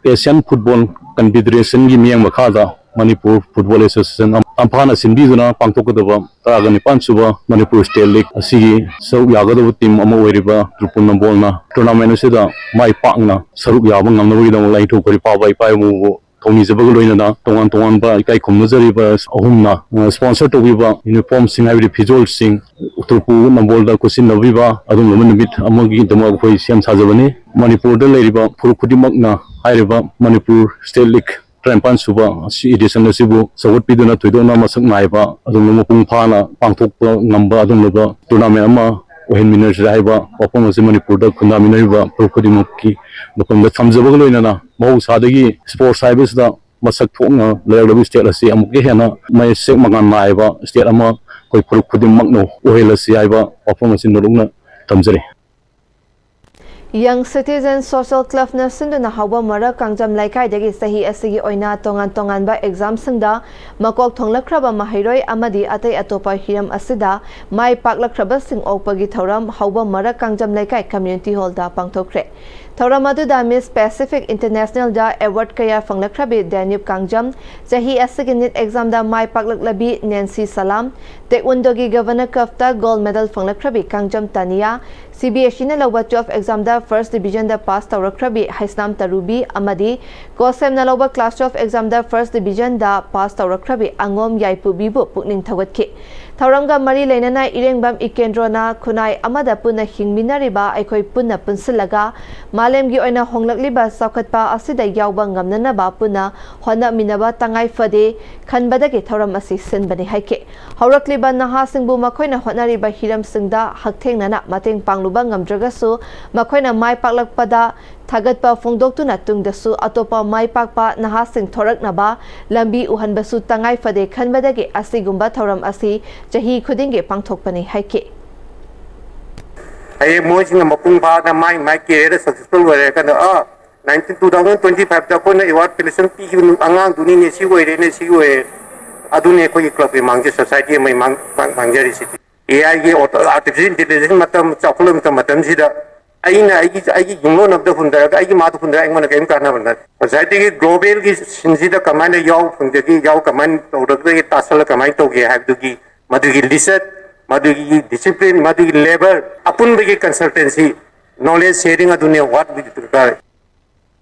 ꯑꯦꯁꯤꯌꯥꯟ ꯐꯨꯠꯕꯣꯜ ꯀꯟꯐꯦꯗꯔꯦꯁꯟꯒꯤ ꯃꯤꯠꯌꯦꯡ ꯃꯈꯥꯗ ꯃꯅꯤꯄꯨꯔ ꯐꯨꯠꯕꯣꯜ ꯑꯦꯁꯣꯁꯤꯌꯦꯁꯟ ꯑꯝꯐꯥꯅ ꯁꯤꯟꯕꯤꯗꯨꯅ ꯄꯥꯡꯊꯣꯛꯀꯗꯕ ꯇꯔꯥꯒ ꯅꯤꯄꯥꯟ ꯁꯨꯕ ꯃꯅꯤꯄꯨꯔ ꯁ꯭ꯇꯦꯠ ꯂꯤꯒ ꯑꯁꯤꯒꯤ ꯁꯔꯨꯛ ꯌꯥꯒꯗꯕ ꯇꯤꯝ ꯑꯃ ꯑꯣꯏꯔꯤꯕ ꯇ꯭ꯔꯨꯄꯨ ꯅꯝꯕꯣꯜꯅ ꯇꯣꯔꯅꯥꯃꯦꯟ ꯑꯁꯤꯗ ꯃꯥꯏ ꯄꯥꯛꯅ ꯁꯔꯨꯛ ꯌꯥꯕ ꯉꯝꯅꯕꯒꯤꯗꯃꯛ ꯂꯥꯏꯅꯤꯡꯊꯧ ꯐꯨꯔꯨꯞ ꯄꯥꯕ ꯏꯄꯥ ꯏꯄꯨꯕꯨ ꯊꯧꯅꯤꯖꯕꯒ ꯂꯣꯏꯅꯅ ꯇꯣꯉꯥꯟ ꯇꯣꯉꯥꯟꯕ ꯏꯀꯥꯏ ꯈꯨꯝꯅꯖꯔꯤꯕ ꯑꯍꯨꯝꯅ, ꯑ, ꯁ꯭ꯄꯣꯟꯁꯔ ꯇꯧꯕꯤꯕ ꯌꯨꯅꯤꯐꯣꯔꯝꯁꯤꯡ, ꯍꯥꯏꯕꯗꯤ ꯐꯤꯖꯣꯜꯁꯤꯡ, ꯇ꯭ꯔꯨꯄꯨ ꯅꯝꯕꯣꯜꯗ ꯈꯨꯠꯁꯤꯟꯅꯕꯤꯕ ꯑꯗꯨꯒꯨꯝꯂꯕ ꯅꯨꯃꯤꯠ ꯑꯃꯒꯤꯗꯃꯛ ꯑꯩꯈꯣꯏ ꯁꯦꯝ ꯁꯥꯖꯕꯅꯤ꯫ ꯃꯅꯤꯄꯨꯔꯗ ꯂꯩꯔꯤꯕ ꯐꯨꯔꯨꯞ ꯈꯨꯗꯤꯡꯃꯛꯅ ꯍꯥꯏꯔꯤꯕ ꯃꯅꯤꯄꯨꯔ ꯁ꯭ꯇꯦꯠ ꯂꯤꯒ ꯇꯔꯥꯅꯤꯄꯥꯟ ꯁꯨꯕ ꯑꯁꯤ ꯏꯗꯤꯁꯟ ꯑꯁꯤꯕꯨ ꯆꯥꯎꯈꯠꯄꯤꯗꯨꯅ ꯊꯣꯏꯗꯣꯛꯅ ꯃꯁꯛ ꯅꯥꯏꯕ ꯑꯗꯨꯒꯨꯝꯂꯕ ꯃꯄꯨꯡ ꯐꯥꯅ ꯄꯥꯡꯊꯣꯛꯄ ꯉꯝꯕ ꯑꯗꯨꯒꯨꯝꯂꯕ ꯇꯣꯔꯅꯥꯃꯦꯟ ꯑꯃ ꯑꯣꯏꯍꯟꯃꯤꯟꯅꯁꯤ ꯍꯥꯏꯕ ꯋꯥꯐꯝ ꯑꯁꯤ ꯃꯅꯤꯄꯨꯔꯗ ꯈꯨꯟꯗꯥꯃꯤꯟꯅꯔꯤꯕ ꯐꯨꯔꯨꯞ ꯈꯨꯗꯤꯡꯃꯛꯀꯤ ꯃꯐꯝꯗ ꯊꯝꯖꯕꯒ ꯂꯣꯏꯅꯅ, ꯃꯍꯧꯁꯥꯗꯒꯤ ꯁ꯭ꯄꯣꯔꯠꯁ ꯍꯥꯏꯕꯁꯤꯗ ꯃꯁꯛ ꯊꯣꯛꯅ ꯂꯩꯔꯛꯂꯕ ꯁ꯭ꯇꯦꯠ ꯑꯁꯤ ꯑꯃꯨꯛꯀ ꯍꯦꯟꯅ ꯃꯌꯦꯛ ꯃꯉꯥꯜ ꯅꯥꯏꯕ ꯁ꯭ꯇꯦꯠ ꯑꯃ ꯑꯩꯈꯣꯏ ꯐꯨꯔꯨꯞ ꯈꯨꯗꯤꯡꯃꯛꯅ ꯑꯣꯏꯍꯜꯂꯁꯤ ꯍꯥꯏꯕ ꯋꯥꯐꯝ ꯑꯁꯤ ꯅꯣꯂꯨꯛꯅ ꯊꯝꯖꯔꯤ꯫ Young Citizen Social Clubꯅ ꯁꯤꯟꯗꯨꯅ ꯍꯧꯕ ꯃꯔꯛ ꯀꯥꯡꯖꯝ ꯂꯩꯀꯥꯏꯗꯒꯤ ꯆꯍꯤ ꯑꯁꯤꯒꯤ ꯑꯣꯏꯅ ꯇꯣꯉꯥꯟ ꯇꯣꯉꯥꯟꯕ ꯑꯦꯛꯖꯥꯝꯁꯤꯡꯗ ꯃꯀꯣꯛ ꯊꯣꯡꯂꯛꯈ꯭ꯔꯕ ꯃꯍꯩꯔꯣꯏ ꯑꯃꯗꯤ ꯑꯇꯩ ꯑꯇꯣꯞꯄ ꯍꯤꯔꯝ ꯑꯁꯤꯗ ꯃꯥꯏ ꯄꯥꯛꯂꯛꯈ꯭ꯔꯕꯁꯤꯡ ꯑꯣꯛꯄꯒꯤ ꯊꯧꯔꯝ ꯍꯧꯕ ꯃꯔꯛ ꯀꯥꯡꯖꯝ ꯂꯩꯀꯥꯏ ꯀꯝꯃ꯭ꯌꯨꯅꯤꯇꯤ ꯍꯣꯜꯗ ꯄꯥꯡꯊꯣꯛꯈ꯭ꯔꯦ꯫ ꯊꯧꯔꯝ ꯑꯗꯨꯗ Miss Pacific Internationalꯗ ꯑꯦꯋꯥꯔꯗ ꯀꯌꯥ ꯐꯪꯂꯛꯈ꯭ꯔꯕꯤ ꯗꯦꯅ꯭ꯌꯨꯕ ꯀꯥꯡꯖꯝ, ꯆꯍꯤ ꯑꯁꯤꯒꯤ ꯅꯤꯠ ꯑꯦꯛꯖꯥꯝꯗ ꯃꯥꯏ ꯄꯥꯛꯂꯛꯂꯕꯤ ꯅꯦꯟꯁꯤ ꯁꯂꯥꯝ, ꯇꯦꯛꯋꯣꯟꯗꯣꯒꯤ ꯒꯚꯔꯅꯔ ꯀꯞꯇ ꯒꯣꯜꯗ ꯃꯦꯗꯜ ꯐꯪꯂꯛꯈ꯭ꯔꯕꯤ ꯀꯥꯡꯖꯝ ꯇꯥꯅꯤꯌꯥ, ꯁꯤ ꯕꯤ ꯑꯦꯁ ꯏꯅ ꯂꯧꯕ ꯇꯨꯋꯦꯜꯐ ꯑꯦꯛꯖꯥꯝꯗ ꯐꯥꯔꯁ ꯗꯤꯕꯤꯖꯟꯗ ꯄꯥꯁ ꯇꯧꯔꯛꯈ꯭ꯔꯕꯤ ꯍꯩꯁꯅꯥꯝ ꯇꯔꯨꯕꯤ ꯑꯃꯗꯤ ꯀꯣꯁꯦꯝꯅ ꯂꯧꯕ ꯀ꯭ꯂꯥꯁ ꯇꯨꯋꯦꯜꯐ ꯑꯦꯛꯖꯥꯝꯗ ꯐꯥꯔꯁ ꯗꯤꯕꯤꯖꯟꯗ ꯄꯥꯁ ꯇꯧꯔꯛꯈ꯭ꯔꯕꯤ ꯑꯉꯣꯝ ꯌꯥꯏꯄꯨꯕꯤꯕꯨ ꯄꯨꯛꯅꯤꯡ ꯊꯧꯒꯠꯈꯤ꯫ ꯊꯧꯔꯝꯒ ꯃꯔꯤ ꯂꯩꯅꯅ ꯏꯔꯦꯡꯕꯝ ꯏꯀꯦꯟꯗ꯭ꯔꯣꯅ ꯈꯨꯟꯅꯥꯏ ꯑꯃꯗ ꯄꯨꯟꯅ ꯍꯤꯡꯃꯤꯟꯅꯔꯤꯕ ꯑꯩꯈꯣꯏ ꯄꯨꯟꯅ ꯄꯨꯟꯁꯤꯜꯂꯒ ꯃꯥꯂꯦꯝꯒꯤ ꯑꯣꯏꯅ ꯍꯣꯡꯂꯛꯂꯤꯕ ꯆꯥꯎꯈꯠꯄ ꯑꯁꯤꯗ ꯌꯥꯎꯕ ꯉꯝꯅꯅꯕ ꯄꯨꯟꯅ ꯍꯣꯠꯅꯃꯤꯟꯅꯕ ꯇꯉꯥꯏ ꯐꯗꯦ ꯈꯟꯕꯗꯒꯤ ꯊꯧꯔꯝ ꯑꯁꯤ ꯁꯤꯟꯕꯅꯤ ꯍꯥꯏꯈꯤ꯫ ꯍꯧꯔꯛꯂꯤꯕ ꯅꯍꯥꯁꯤꯡꯕꯨ ꯃꯈꯣꯏꯅ ꯍꯣꯠꯅꯔꯤꯕ ꯍꯤꯔꯝꯁꯤꯡꯗ ꯍꯛꯊꯦꯡꯅꯅ ꯃꯇꯦꯡ ꯄꯥꯡꯂꯨꯕ ꯉꯝꯗ꯭ꯔꯒꯁꯨ, ꯃꯈꯣꯏꯅ ꯃꯥꯏ ꯄꯥꯛꯂꯛꯄꯗ ꯊꯥꯒꯠꯄ ꯐꯣꯡꯗꯣꯛꯇꯨꯅ ꯇꯨꯡꯗꯁꯨ ꯑꯇꯣꯞꯄ ꯃꯥꯏ ꯄꯥꯛꯄ ꯅꯍꯥꯁꯤꯡ ꯊꯣꯔꯛꯅꯕ ꯂꯝꯕꯤ ꯎꯍꯟꯕꯁꯨ ꯇꯉꯥꯏ ꯐꯗꯦ ꯈꯟꯕꯗꯒꯤ ꯑꯁꯤꯒꯨꯝꯕ ꯊꯧꯔꯝ ꯑꯁꯤ ꯆꯍꯤ ꯈꯨꯗꯤꯡꯒꯤ ꯄꯥꯡꯊꯣꯛꯄꯅꯤ ꯍꯥꯏꯈꯤ꯫ ꯍꯌꯦꯡ ꯃꯣꯏꯁꯤꯅ ꯃꯄꯨꯡ ꯐꯥꯅ ꯃꯥꯏ ꯃꯥꯏ ꯀꯦꯔꯤꯌꯔꯗ ꯁꯛꯁꯦꯁꯐꯨꯜ ꯑꯣꯏꯔꯦ ꯀꯥꯟꯗ, ꯑ, ꯅꯥꯏꯟꯇꯤꯟ, ꯇꯨ ꯊꯥꯎꯖꯟ ꯇ꯭ꯋꯦꯟꯇꯤ ꯐꯥꯏꯚꯇ ꯑꯩꯈꯣꯏꯅ ꯑꯦꯋꯥꯔꯗ ꯄꯦꯂꯦꯁꯟ ꯄꯤꯈꯤꯕ ꯑꯉꯥꯡꯗꯨꯅꯤꯅꯦ, ꯁꯤ ꯑꯣꯏꯔꯦꯅꯦ, ꯁꯤ ꯑꯣꯏꯔꯦ, ꯑꯗꯨꯅꯤ ꯑꯩꯈꯣꯏꯒꯤ ꯀ꯭ꯂꯕꯀꯤ ꯃꯥꯡꯖ ꯁꯣꯁꯥꯏꯇꯤ ꯑꯃꯒꯤ ꯃꯥꯡ-, ꯃꯥꯡ-, ꯃꯥꯡꯖꯔꯤꯁꯤꯗꯤ꯫ ꯑꯦ ꯑꯥꯏꯒꯤ ꯑꯣꯇꯣ-, ꯑꯥꯔꯇꯤꯐꯤꯁꯤꯌꯦꯜ ꯏꯟꯇꯦꯂꯤꯖꯦꯟꯁ ꯃꯇꯝ ꯆꯥꯎꯈꯠꯂꯕ ꯃꯇꯝꯁꯤꯗ ꯑꯩꯅ ꯑꯩꯒꯤ, ꯑꯩꯒꯤ ꯌꯨꯝꯂꯣꯟꯅꯕꯗ ꯍꯨꯟꯗꯔꯒ ꯑꯩꯒꯤ ꯃꯥꯗ ꯍꯨꯟꯗꯔꯒ ꯑꯩꯉꯣꯟꯗ ꯀꯔꯤꯝ ꯀꯥꯟꯅꯕ ꯅꯠꯇꯦ꯫ ꯁꯣꯁꯥꯏꯇꯤꯒꯤ ꯒ꯭ꯂꯣꯕꯦꯜꯒꯤ ꯁꯤꯟꯁꯤꯗ ꯀꯃꯥꯏꯅ ꯌꯥꯎ ꯐꯪꯖꯒꯦ, ꯌꯥꯎ ꯀꯃꯥꯏꯅ ꯇꯧꯔꯒ ꯇꯥꯁꯜꯂ ꯀꯃꯥꯏꯅ ꯇꯧꯒꯦ ꯍꯥꯏꯕꯗꯨꯒꯤ ꯃꯗꯨꯒꯤ ꯂꯤꯆꯠ, ꯃꯗꯨꯒꯤ ꯗꯤꯁꯤꯄ꯭ꯂꯤꯟ, ꯃꯗꯨꯒꯤ ꯂꯦꯕꯔ, ꯑꯄꯨꯟꯕꯒꯤ ꯀꯟꯁꯜꯇꯦꯟꯁꯤ, ꯅꯣꯂꯦꯖ ꯁꯦꯌꯔꯤꯡ ꯑꯗꯨꯅꯦ ꯋꯥꯠꯂꯤꯕ ꯗꯔꯀꯥꯔ꯫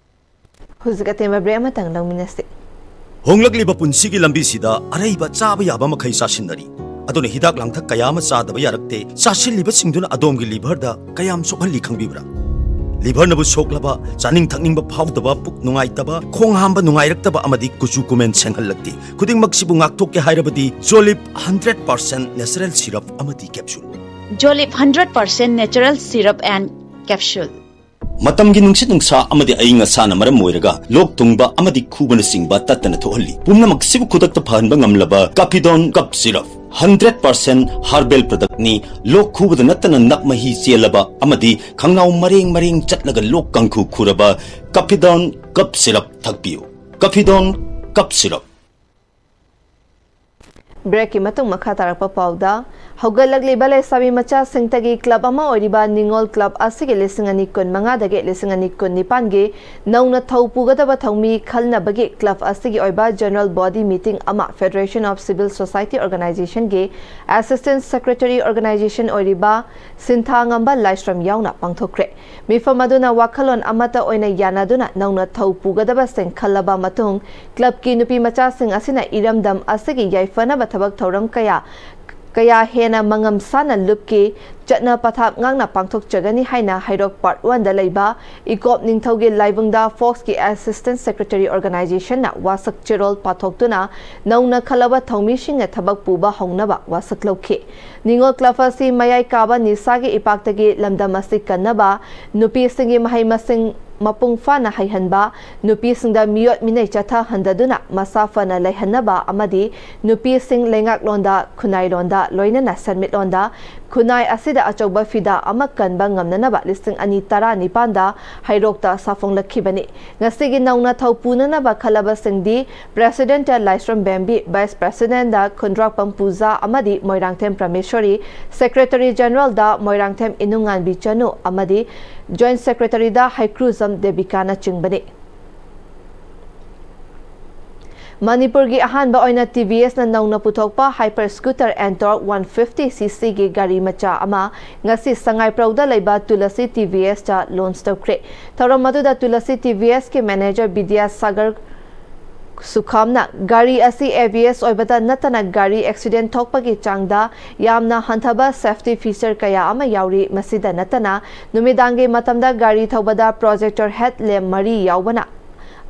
ꯍꯧꯖꯤꯛ ꯑꯇꯦꯟꯕ ꯕ꯭ꯔꯦꯛ ꯑꯃꯇꯪ ꯂꯧꯃꯤꯟꯅꯁꯤ꯫ ꯍꯣꯡꯂꯛꯂꯤꯕ ꯄꯨꯟꯁꯤꯒꯤ ꯂꯝꯕꯤꯁꯤꯗ ꯑꯔꯩꯕ ꯆꯥꯕ ꯌꯥꯕ ꯃꯈꯩ ꯆꯥꯁꯤꯟꯅꯔꯤ꯫ ꯑꯗꯨꯅ ꯍꯤꯗꯥꯛ ꯂꯥꯡꯊꯛ ꯀꯌꯥ ꯑꯃ ꯆꯥꯗꯕ ꯌꯥꯔꯛꯇꯦ꯫ ꯆꯥꯁꯤꯜꯂꯤꯕꯁꯤꯡꯗꯨꯅ ꯑꯗꯣꯝꯒꯤ ꯂꯤꯚꯔꯗ ꯀꯌꯥꯝ ꯁꯣꯛꯍꯜꯂꯤ ꯈꯪꯕꯤꯕ꯭ꯔꯥ? ꯂꯤꯚꯔꯅꯕꯨ ꯁꯣꯛꯂꯕ, ꯆꯥꯅꯤꯡ ꯊꯛꯅꯤꯡꯕ ꯐꯥꯎꯗꯕ, ꯄꯨꯛ ꯅꯨꯡꯉꯥꯏꯇꯕ, ꯈꯣꯡ ꯍꯥꯝꯕ ꯅꯨꯡꯉꯥꯏꯔꯛꯇꯕ ꯑꯃꯗꯤ ꯀꯨꯆꯨ ꯀꯨꯃꯦꯟ ꯁꯦꯡꯍꯜꯂꯛꯇꯦ꯫ ꯈꯨꯗꯤꯡꯃꯛꯁꯤꯕꯨ ꯉꯥꯛꯊꯣꯛꯀꯦ ꯍꯥꯏꯔꯕꯗꯤ ꯖꯣꯂꯤꯞ ꯍꯟꯗ꯭ꯔꯦꯠ ꯄꯥꯔꯁꯦꯟꯠ ꯅꯦꯆꯔꯦꯜ ꯁꯤꯔꯞ ꯑꯃꯗꯤ capsule. Jolib hundred percent natural syrup and capsule. ꯃꯇꯝꯒꯤ ꯅꯨꯡꯁꯤꯠ ꯅꯨꯡꯁꯥ ꯑꯃꯗꯤ ꯑꯏꯪ ꯑꯁꯥꯅ ꯃꯔꯝ ꯑꯣꯏꯔꯒ ꯂꯣꯛ ꯊꯨꯡꯕ ꯑꯃꯗꯤ ꯈꯨꯕꯅꯆꯤꯡꯕ ꯇꯠꯇꯅ ꯊꯣꯛꯍꯜꯂꯤ꯫ ꯄꯨꯝꯅꯃꯛꯁꯤꯕꯨ ꯈꯨꯗꯛꯇ ꯐꯍꯟꯕ ꯉꯝꯂꯕ ꯀꯥꯐꯤꯗꯣꯟ cough syrup. Hundred percent herbal ꯄ꯭ꯔꯗꯛꯅꯤ꯫ ꯂꯣꯛ ꯈꯨꯕꯗ ꯅꯠꯇꯅ ꯅꯞ ꯃꯍꯤ ꯆꯦꯜꯂꯕ ꯑꯃꯗꯤ ꯈꯪꯅꯥꯎ ꯃꯔꯦꯡ ꯃꯔꯦꯡ ꯆꯠꯂꯒ ꯂꯣꯛ ꯀꯥꯡꯈꯨ ꯈꯨꯔꯕ ꯀꯥꯐꯤꯗꯣꯟ ꯀꯞ ꯁꯤꯔꯞ ꯊꯛꯄꯤꯌꯨ꯫ ꯀꯥꯐꯤꯗꯣꯟ cough syrup. ꯕ꯭ꯔꯦꯛꯀꯤ ꯃꯇꯨꯡ ꯃꯈꯥ ꯇꯥꯔꯛꯄ ꯄꯥꯎꯗ, ꯍꯧꯒꯠꯂꯛꯂꯤꯕ ꯂꯩꯁꯥꯕꯤ ꯃꯆꯥꯁꯤꯡꯇꯒꯤ ꯀ꯭ꯂꯕ ꯑꯃ ꯑꯣꯏꯔꯤꯕ ꯅꯤꯉꯣꯜ ꯀ꯭ꯂꯕ ꯑꯁꯤꯒꯤ ꯂꯤꯁꯤꯡ ꯑꯅꯤ ꯀꯨꯟ ꯃꯉꯥꯗꯒꯤ ꯂꯤꯁꯤꯡ ꯑꯅꯤ ꯀꯨꯟ ꯅꯤꯄꯥꯟꯒꯤ ꯅꯧꯅ ꯊꯧ ꯄꯨꯒꯗꯕ ꯊꯧꯃꯤ ꯈꯟꯅꯕꯒꯤ ꯀ꯭ꯂꯕ ꯑꯁꯤꯒꯤ ꯑꯣꯏꯕ ꯖꯦꯅꯔꯦꯜ ꯕꯣꯗꯤ ꯃꯤꯇꯤꯡ ꯑꯃ Federation of Civil Society Organizationꯒꯤ Assistant Secretary Organization ꯑꯣꯏꯔꯤꯕ ꯁꯤꯟꯊꯥ ꯉꯝꯕ ꯂꯥꯏꯁ꯭ꯔꯝ ꯌꯥꯎꯅ ꯄꯥꯡꯊꯣꯛꯈ꯭ꯔꯦ꯫ ꯃꯤꯐꯝ ꯑꯗꯨꯅ ꯋꯥꯈꯜꯂꯣꯟ ꯑꯃꯠꯇ ꯑꯣꯏꯅ ꯌꯥꯅꯗꯨꯅ ꯅꯧꯅ ꯊꯧ ꯄꯨꯒꯗꯕꯁꯤꯡ ꯈꯜꯂꯕ ꯃꯇꯨꯡ, ꯀ꯭ꯂꯕꯀꯤ ꯅꯨꯄꯤ ꯃꯆꯥꯁꯤꯡ ꯑꯁꯤꯅ ꯏꯔꯝꯗꯝ ꯑꯁꯤꯒꯤ ꯌꯥꯏꯐꯅꯕ ꯊꯕꯛ ꯊꯧꯔꯝ ꯀꯌꯥ, ꯀꯌꯥ ꯍꯦꯟꯅ ꯃꯉꯝ ꯁꯥꯅ ꯂꯨꯞꯀꯤ ꯆꯠꯅ ꯄꯊꯥꯞ ꯉꯥꯛꯅ ꯄꯥꯡꯊꯣꯛꯆꯒꯅꯤ ꯍꯥꯏꯅ ꯍꯩꯔꯣꯛ Part Oneꯗ ꯂꯩꯕ ꯏꯀꯣꯞ ꯅꯤꯡꯊꯧꯒꯤ ꯂꯥꯏꯕꯨꯡꯗ ꯐꯣꯛꯁꯀꯤ Assistant Secretary Organizationꯅ ꯋꯥꯁꯛ ꯆꯦꯔꯣꯜ ꯄꯥꯊꯣꯛꯇꯨꯅ ꯅꯧꯅ ꯈꯜꯂꯕ ꯊꯧꯃꯤꯁꯤꯡꯅ ꯊꯕꯛ ꯄꯨꯕ ꯍꯧꯅꯕ ꯋꯥꯁꯛ ꯂꯧꯈꯤ꯫ ꯅꯤꯉꯣꯜ ꯀ꯭ꯂꯕ ꯑꯁꯤ ꯃꯌꯥꯏ ꯀꯥꯕ ꯅꯤꯁꯥꯒꯤ ꯏꯄꯥꯛꯇꯒꯤ ꯂꯝꯗꯝ ꯑꯁꯤ ꯀꯟꯅꯕ, ꯅꯨꯄꯤꯁꯤꯡꯒꯤ ꯃꯍꯩ ꯃꯁꯤꯡ ꯃꯄꯨꯡ ꯐꯥꯅ ꯍꯩꯍꯟꯕ, ꯅꯨꯄꯤꯁꯤꯡꯗ ꯃꯤꯑꯣꯠ ꯃꯤꯅꯩ ꯆꯠꯊꯍꯟꯗꯗꯨꯅ ꯃꯁꯥ ꯐꯅ ꯂꯩꯍꯟꯅꯕ ꯑꯃꯗꯤ ꯅꯨꯄꯤꯁꯤꯡ ꯂꯩꯉꯥꯛꯂꯣꯟꯗ, ꯈꯨꯟꯅꯥꯏꯂꯣꯟꯗ, ꯂꯣꯏꯅꯅ ꯁꯦꯟꯃꯤꯠꯂꯣꯟꯗ, ꯈꯨꯟꯅꯥꯏ ꯑꯁꯤꯗ ꯑꯆꯧꯕ ꯐꯤꯗꯥ ꯑꯃ ꯀꯟꯕ ꯉꯝꯅꯅꯕ ꯂꯤꯁꯤꯡ ꯑꯅꯤ ꯇꯔꯥꯅꯤꯄꯥꯟꯗ ꯍꯩꯔꯣꯛꯇ ꯁꯥꯐꯣꯡꯂꯛꯈꯤꯕꯅꯤ꯫ ꯉꯁꯤꯒꯤ ꯅꯧꯅ ꯊꯧ ꯄꯨꯅꯅꯕ ꯈꯜꯂꯕꯁꯤꯡꯗꯤ President ꯂꯥꯏꯁ꯭ꯔꯝ ꯕꯦꯝꯕꯤ, Vice Presidentꯗ ꯈꯨꯟꯗ꯭ꯔꯥꯛꯄꯝ ꯄꯨꯖꯥ ꯑꯃꯗꯤ ꯃꯣꯏꯔꯥꯡꯊꯦꯝ ꯄ꯭ꯔꯃꯦꯁꯣꯔꯤ, Secretary Generalꯗ ꯃꯣꯏꯔꯥꯡꯊꯦꯝ ꯏꯅꯨꯡꯉꯥꯟꯕꯤ ꯆꯅꯨ ꯑꯃꯗꯤ Joint Secretaryꯗ ꯍꯩꯀ꯭ꯔꯨꯖꯝ ꯗꯦꯕꯤꯀꯥꯅꯆꯤꯡꯕꯅꯤ꯫ ꯃꯅꯤꯄꯨꯔꯒꯤ ꯑꯍꯥꯟꯕ ꯑꯣꯏꯅ TVSꯅ ꯅꯧꯅ ꯄꯨꯊꯣꯛꯄ Hyper Scooter Ntorq one fifty ccꯒꯤ ꯒꯥꯔꯤ ꯃꯆꯥ ꯑꯃ ꯉꯁꯤ ꯁꯉꯥꯏꯄ꯭ꯔꯧꯗ ꯂꯩꯕ ꯇꯨꯂꯁꯤ TVSꯇ launch ꯇꯧꯈ꯭ꯔꯦ꯫ ꯊꯧꯔꯝ ꯑꯗꯨꯗ ꯇꯨꯂꯁꯤ TVSꯀꯤ manager ꯕꯤꯗ꯭ꯌꯥꯁꯥꯒꯔ ꯁꯨꯈꯥꯝꯅ ꯒꯥꯔꯤ ꯑꯁꯤ ABS ꯑꯣꯏꯕꯇ ꯅꯠꯇꯅ ꯒꯥꯔꯤ accident ꯊꯣꯛꯄꯒꯤ ꯆꯥꯡꯗ ꯌꯥꯝꯅ ꯍꯟꯊꯕ safety feature ꯀꯌꯥ ꯑꯃ ꯌꯥꯎꯔꯤ꯫ ꯃꯁꯤꯗ ꯅꯠꯇꯅ ꯅꯨꯃꯤꯗꯥꯡꯒꯤ ꯃꯇꯝꯗ ꯒꯥꯔꯤ ꯊꯧꯕꯗ projector head lamp ꯃꯔꯤ ꯌꯥꯎꯕꯅ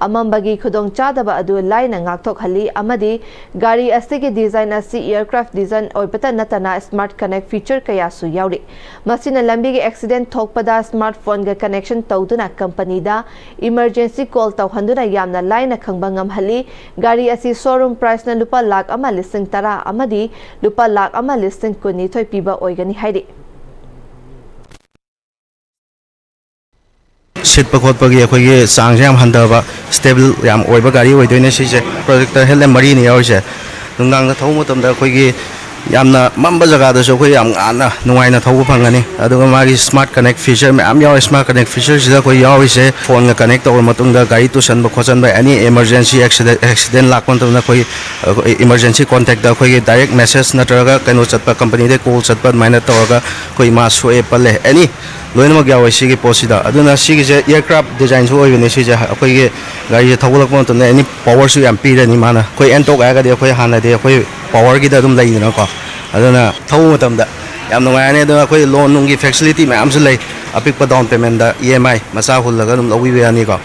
ꯑꯃꯝꯕꯒꯤ ꯈꯨꯗꯣꯡꯆꯥꯗꯕ ꯑꯗꯨ ꯂꯥꯏꯅ ꯉꯥꯛꯊꯣꯛꯍꯜꯂꯤ ꯑꯃꯗꯤ ꯒꯥꯔꯤ ꯑꯁꯤꯒꯤ design ꯑꯁꯤ aircraft design ꯑꯣꯏꯕꯇ ꯅꯠꯇꯅ smart connect feature ꯀꯌꯥꯁꯨ ꯌꯥꯎꯔꯤ꯫ ꯃꯁꯤꯅ ꯂꯝꯕꯤꯒꯤ accident ꯊꯣꯛꯄꯗ smartphone ꯒ connection ꯇꯧꯗꯨꯅ company ꯗ emergency call ꯇꯧꯍꯟꯗꯨꯅ ꯌꯥꯝꯅ ꯂꯥꯏꯅ ꯈꯪꯕ ꯉꯝꯍꯜꯂꯤ꯫ ꯒꯥꯔꯤ ꯑꯁꯤ showroom price ꯅ ꯂꯨꯄꯥ ꯂꯥꯈ ꯑꯃ ꯂꯤꯁꯤꯡ ꯇꯔꯥ ꯑꯃꯗꯤ ꯂꯨꯄꯥ ꯂꯥꯈ ꯑꯃ ꯂꯤꯁꯤꯡ ꯀꯨꯟꯅꯤꯊꯣꯏ ꯄꯤꯕ ꯑꯣꯏꯒꯅꯤ ꯍꯥꯏꯔꯤ꯫ ꯁꯤꯠꯄ ꯈꯣꯠꯄꯒꯤ ꯑꯩꯈꯣꯏꯒꯤ ꯆꯥꯡꯁꯦ ꯌꯥꯝ ꯍꯟꯊꯕ, stable ꯌꯥꯝ ꯑꯣꯏꯕ ꯒꯥꯔꯤ ꯑꯣꯏꯗꯣꯏꯅꯦ ꯁꯤꯁꯦ꯫ Projector headlamp ꯃꯔꯤꯅꯦ ꯌꯥꯎꯔꯤꯁꯦ꯫ ꯅꯨꯡꯗꯥꯡꯗ ꯊꯧꯕ ꯃꯇꯝꯗ ꯑꯩꯈꯣꯏꯒꯤ ꯌꯥꯝꯅ ꯃꯝꯕ ꯖꯒꯥꯗꯁꯨ ꯑꯩꯈꯣꯏ ꯌꯥꯝ ꯉꯥꯟꯅ ꯅꯨꯡꯉꯥꯏꯅ ꯊꯧꯕ ꯐꯪꯒꯅꯤ꯫ ꯑꯗꯨꯒ ꯃꯥꯒꯤ smart connect feature ꯃꯌꯥꯝ ꯌꯥꯎꯔꯤ꯫ Smart connect feature ꯁꯤꯗ ꯑꯩꯈꯣꯏ ꯌꯥꯎꯔꯤꯁꯦ, phone ꯒ connect ꯇꯧꯔ ꯃꯇꯨꯡꯗ ꯒꯥꯔꯤ ꯇꯨꯁꯟꯕ ꯈꯣꯠꯆꯟꯕ, any emergency accident, accident ꯂꯥꯛꯄ ꯃꯇꯝꯗ ꯑꯩꯈꯣꯏ, ꯑꯩꯈꯣꯏ emergency contact ꯇ ꯑꯩꯈꯣꯏꯒꯤ direct message ꯅꯠꯇ꯭ꯔꯒ ꯀꯩꯅꯣ ꯆꯠꯄ, company ꯗꯩ call ꯆꯠꯄ ꯑꯗꯨꯃꯥꯏꯅ ꯇꯧꯔꯒ ꯑꯩꯈꯣꯏ ꯃꯥ ꯁꯣꯛꯑꯦ ꯄꯜꯂꯦ, any ꯂꯣꯏꯅꯃꯛ ꯌꯥꯎꯋꯦ ꯁꯤꯒꯤ ꯄꯣꯠꯁꯤꯗ꯫ ꯑꯗꯨꯅ ꯁꯤꯒꯤꯁꯦ aircraft design ꯁꯨ ꯑꯣꯏꯕꯅꯦ ꯁꯤꯁꯦ꯫ ꯑꯩꯈꯣꯏꯒꯤ ꯒꯥꯔꯤꯁꯦ ꯊꯧꯒꯠꯂꯛꯄ ꯃꯇꯝꯗ any power ꯁꯨ ꯌꯥꯝ ꯄꯤꯔꯅꯤ ꯃꯥꯅ꯫ ꯑꯩꯈꯣꯏ Ntorq ꯍꯥꯏꯔꯒꯗꯤ ꯑꯩꯈꯣꯏ ꯍꯥꯟꯅꯗꯤ ꯑꯩꯈꯣꯏ power ꯒꯤꯗ ꯑꯗꯨꯝ ꯂꯩꯗꯅꯀꯣ꯫ ꯑꯗꯨꯅ ꯊꯧꯕ ꯃꯇꯝꯗ ꯌꯥꯝ ꯅꯨꯡꯉꯥꯏꯔꯅꯤ꯫ ꯑꯗꯨꯅ ꯑꯩꯈꯣꯏ loan ꯅꯨꯡꯒꯤ facility ꯃꯌꯥꯝꯁꯨ ꯂꯩ꯫ ꯑꯄꯤꯛꯄ down payment ꯗ EMI ꯃꯆꯥ ꯍꯨꯜꯂꯒ ꯑꯗꯨꯝ ꯂꯧꯕꯤꯕ ꯌꯥꯅꯤꯀꯣ꯫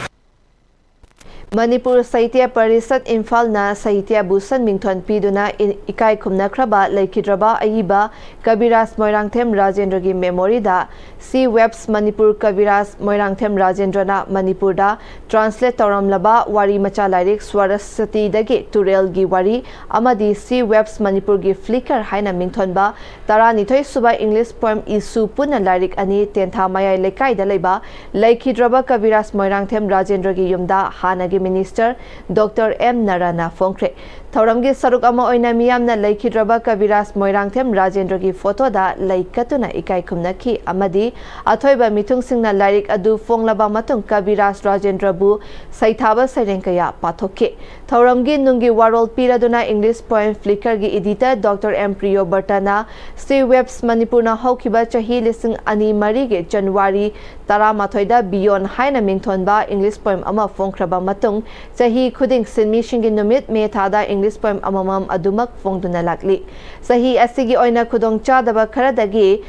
ꯃꯅꯤꯄꯨꯔ ꯁꯥꯍꯤꯇ꯭ꯌ ꯄꯔꯤꯁꯠ ꯏꯝꯐꯥꯜꯅ ꯁꯥꯍꯤꯇ꯭ꯌ ꯚꯨꯁꯟ ꯃꯤꯡꯊꯣꯟ ꯄꯤꯗꯨꯅ ꯏ-, ꯏꯀꯥꯏ ꯈꯨꯝꯅꯈ꯭ꯔꯕ ꯂꯩꯈꯤꯗ꯭ꯔꯕ ꯑꯏꯕ ꯀꯕꯤꯔꯥꯖ ꯃꯣꯏꯔꯥꯡꯊꯦꯝ ꯔꯥꯖꯦꯟꯗ꯭ꯔꯒꯤ memory ꯗ C Webs Manipur ꯀꯕꯤꯔꯥꯖ ꯃꯣꯏꯔꯥꯡꯊꯦꯝ ꯔꯥꯖꯦꯟꯗ꯭ꯔꯅ ꯃꯅꯤꯄꯨꯔꯗ translate ꯇꯧꯔꯝꯂꯕ ꯋꯥꯔꯤ ꯃꯆꯥ ꯂꯥꯏꯔꯤꯛ ꯁ꯭ꯋꯔꯁꯇꯤꯗꯒꯤ ꯇꯨꯔꯦꯜꯒꯤ ꯋꯥꯔꯤ ꯑꯃꯗꯤ C Webs Manipur ꯒꯤ Flicker ꯍꯥꯏꯅ ꯃꯤꯡꯊꯣꯟꯕ ꯇꯔꯥꯅꯤꯊꯣꯏ ꯁꯨꯕ English poem ꯏꯁꯨ ꯄꯨꯟꯅ ꯂꯥꯏꯔꯤꯛ ꯑꯅꯤ ꯇꯦꯟꯊꯥ ꯃꯌꯥꯏ ꯂꯩꯀꯥꯏꯗ ꯂꯩꯕ ꯂꯩꯈꯤꯗ꯭ꯔꯕ ꯀꯕꯤꯔꯥꯖ ꯃꯣꯏꯔꯥꯡꯊꯦꯝ ꯔꯥꯖꯦꯟꯗ꯭ꯔꯒꯤ ꯌꯨꯝꯗ ꯍꯥꯟꯅꯒꯤ minister Doctor M ꯅꯔꯥꯅ ꯐꯣꯡꯈ꯭ꯔꯦ꯫ ꯊꯧꯔꯝꯒꯤ ꯁꯔꯨꯛ ꯑꯃ ꯑꯣꯏꯅ ꯃꯤꯌꯥꯝꯅ ꯂꯩꯈꯤꯗ꯭ꯔꯕ ꯀꯕꯤꯔꯥꯖ ꯃꯣꯏꯔꯥꯡꯊꯦꯝ ꯔꯥꯖꯦꯟꯗ꯭ꯔꯒꯤ photo ꯗ ꯂꯩ ꯀꯠꯇꯨꯅ ꯏꯀꯥꯏ ꯈꯨꯝꯅꯈꯤ ꯑꯃꯗꯤ ꯑꯊꯣꯏꯕ ꯃꯤꯊꯨꯡꯁꯤꯡꯅ ꯂꯥꯏꯔꯤꯛ ꯑꯗꯨ ꯐꯣꯡꯂꯕ ꯃꯇꯨꯡ ꯀꯕꯤꯔꯥꯖ ꯔꯥꯖꯦꯟꯗ꯭ꯔꯕꯨ ꯁꯩꯊꯥꯕ ꯁꯩꯔꯦꯡ ꯀꯌꯥ ꯄꯥꯊꯣꯛꯈꯤ꯫ ꯊꯧꯔꯝꯒꯤ ꯅꯨꯡꯒꯤ ꯋꯥꯔꯣꯜ ꯄꯤꯔꯗꯨꯅ English poem Flicker ꯒꯤ editor Doctor M ꯄ꯭ꯔꯤꯌꯣꯕꯔꯇꯅ C Webs ꯃꯅꯤꯄꯨꯔꯅ ꯍꯧꯈꯤꯕ ꯆꯍꯤ ꯂꯤꯁꯤꯡ ꯑꯅꯤ ꯃꯔꯤꯒꯤ January ꯇꯔꯥꯃꯥꯊꯣꯏꯗ Beyond ꯍꯥꯏꯅ ꯃꯤꯡꯊꯣꯟꯕ English poem ꯑꯃ ꯐꯣꯡꯈ꯭ꯔꯕ ꯃꯇꯨꯡ, ꯆꯍꯤ ꯈꯨꯗꯤꯡ ꯁꯤꯟꯃꯤꯁꯤꯡꯒꯤ ꯅꯨꯃꯤꯠ May ꯊꯥꯗ English poem ꯑꯃꯃꯝ ꯑꯗꯨꯃꯛ ꯐꯣꯡꯗꯨꯅ ꯂꯥꯛꯂꯤ꯫ ꯆꯍꯤ ꯑꯁꯤꯒꯤ ꯑꯣꯏꯅ ꯈꯨꯗꯣꯡꯆꯥꯗꯕ ꯈꯔꯗꯒꯤ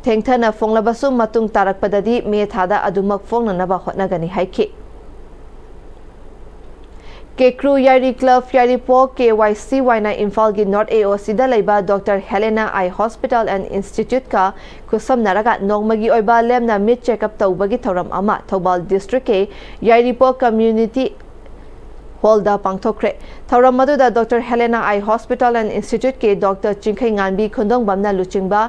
ꯊꯦꯡꯊꯅ ꯐꯣꯡꯂꯕꯁꯨ, ꯃꯇꯨꯡ ꯇꯥꯔꯛꯄꯗꯗꯤ May ꯊꯥꯗ ꯑꯗꯨꯃꯛ ꯐꯣꯡꯅꯅꯕ ꯍꯣꯠꯅꯒꯅꯤ ꯍꯥꯏꯈꯤ꯫ ꯀꯦꯀ꯭ꯔꯨ ꯌꯥꯏꯔꯤ ꯀ꯭ꯂꯕ ꯌꯥꯏꯔꯤꯄꯣꯛ ꯀꯦ ꯋꯥꯏ ꯁꯤ ꯋꯥꯏꯅ ꯏꯝꯐꯥꯜꯒꯤ ꯅꯣꯔꯠ ꯑꯦ ꯑꯣ ꯁꯤꯗ ꯂꯩꯕ doctor Helena eye hospital and ꯏꯟꯁꯇꯤꯇ꯭ꯌꯨꯠꯀ ꯈꯨꯠꯁꯝꯅꯔꯒ ꯅꯣꯡꯃꯒꯤ ꯑꯣꯏꯕ ꯂꯦꯝꯅ ꯃꯤꯠ ꯆꯦꯛꯑꯞ ꯇꯧꯕꯒꯤ ꯊꯧꯔꯝ ꯑꯃ ꯊꯧꯕꯥꯜ ꯗꯤꯁꯇ꯭ꯔꯤꯛꯀꯤ ꯌꯥꯏꯔꯤꯄꯣꯛ ꯀꯝꯃ꯭ꯌꯨꯅꯤꯇꯤ ꯍꯣꯜꯗ ꯄꯥꯡꯊꯣꯛꯈ꯭ꯔꯦ꯫ ꯊꯧꯔꯝ ꯑꯗꯨꯗ doctor Helena eye hospital and ꯏꯟꯁꯇꯤꯇ꯭ꯌꯨꯠꯀꯤ ꯗꯣꯛꯇꯔ ꯆꯤꯡꯈꯩꯉꯥꯟꯕꯤ ꯈꯨꯟꯗꯣꯡꯕꯝꯅ ꯂꯨꯆꯤꯡꯕ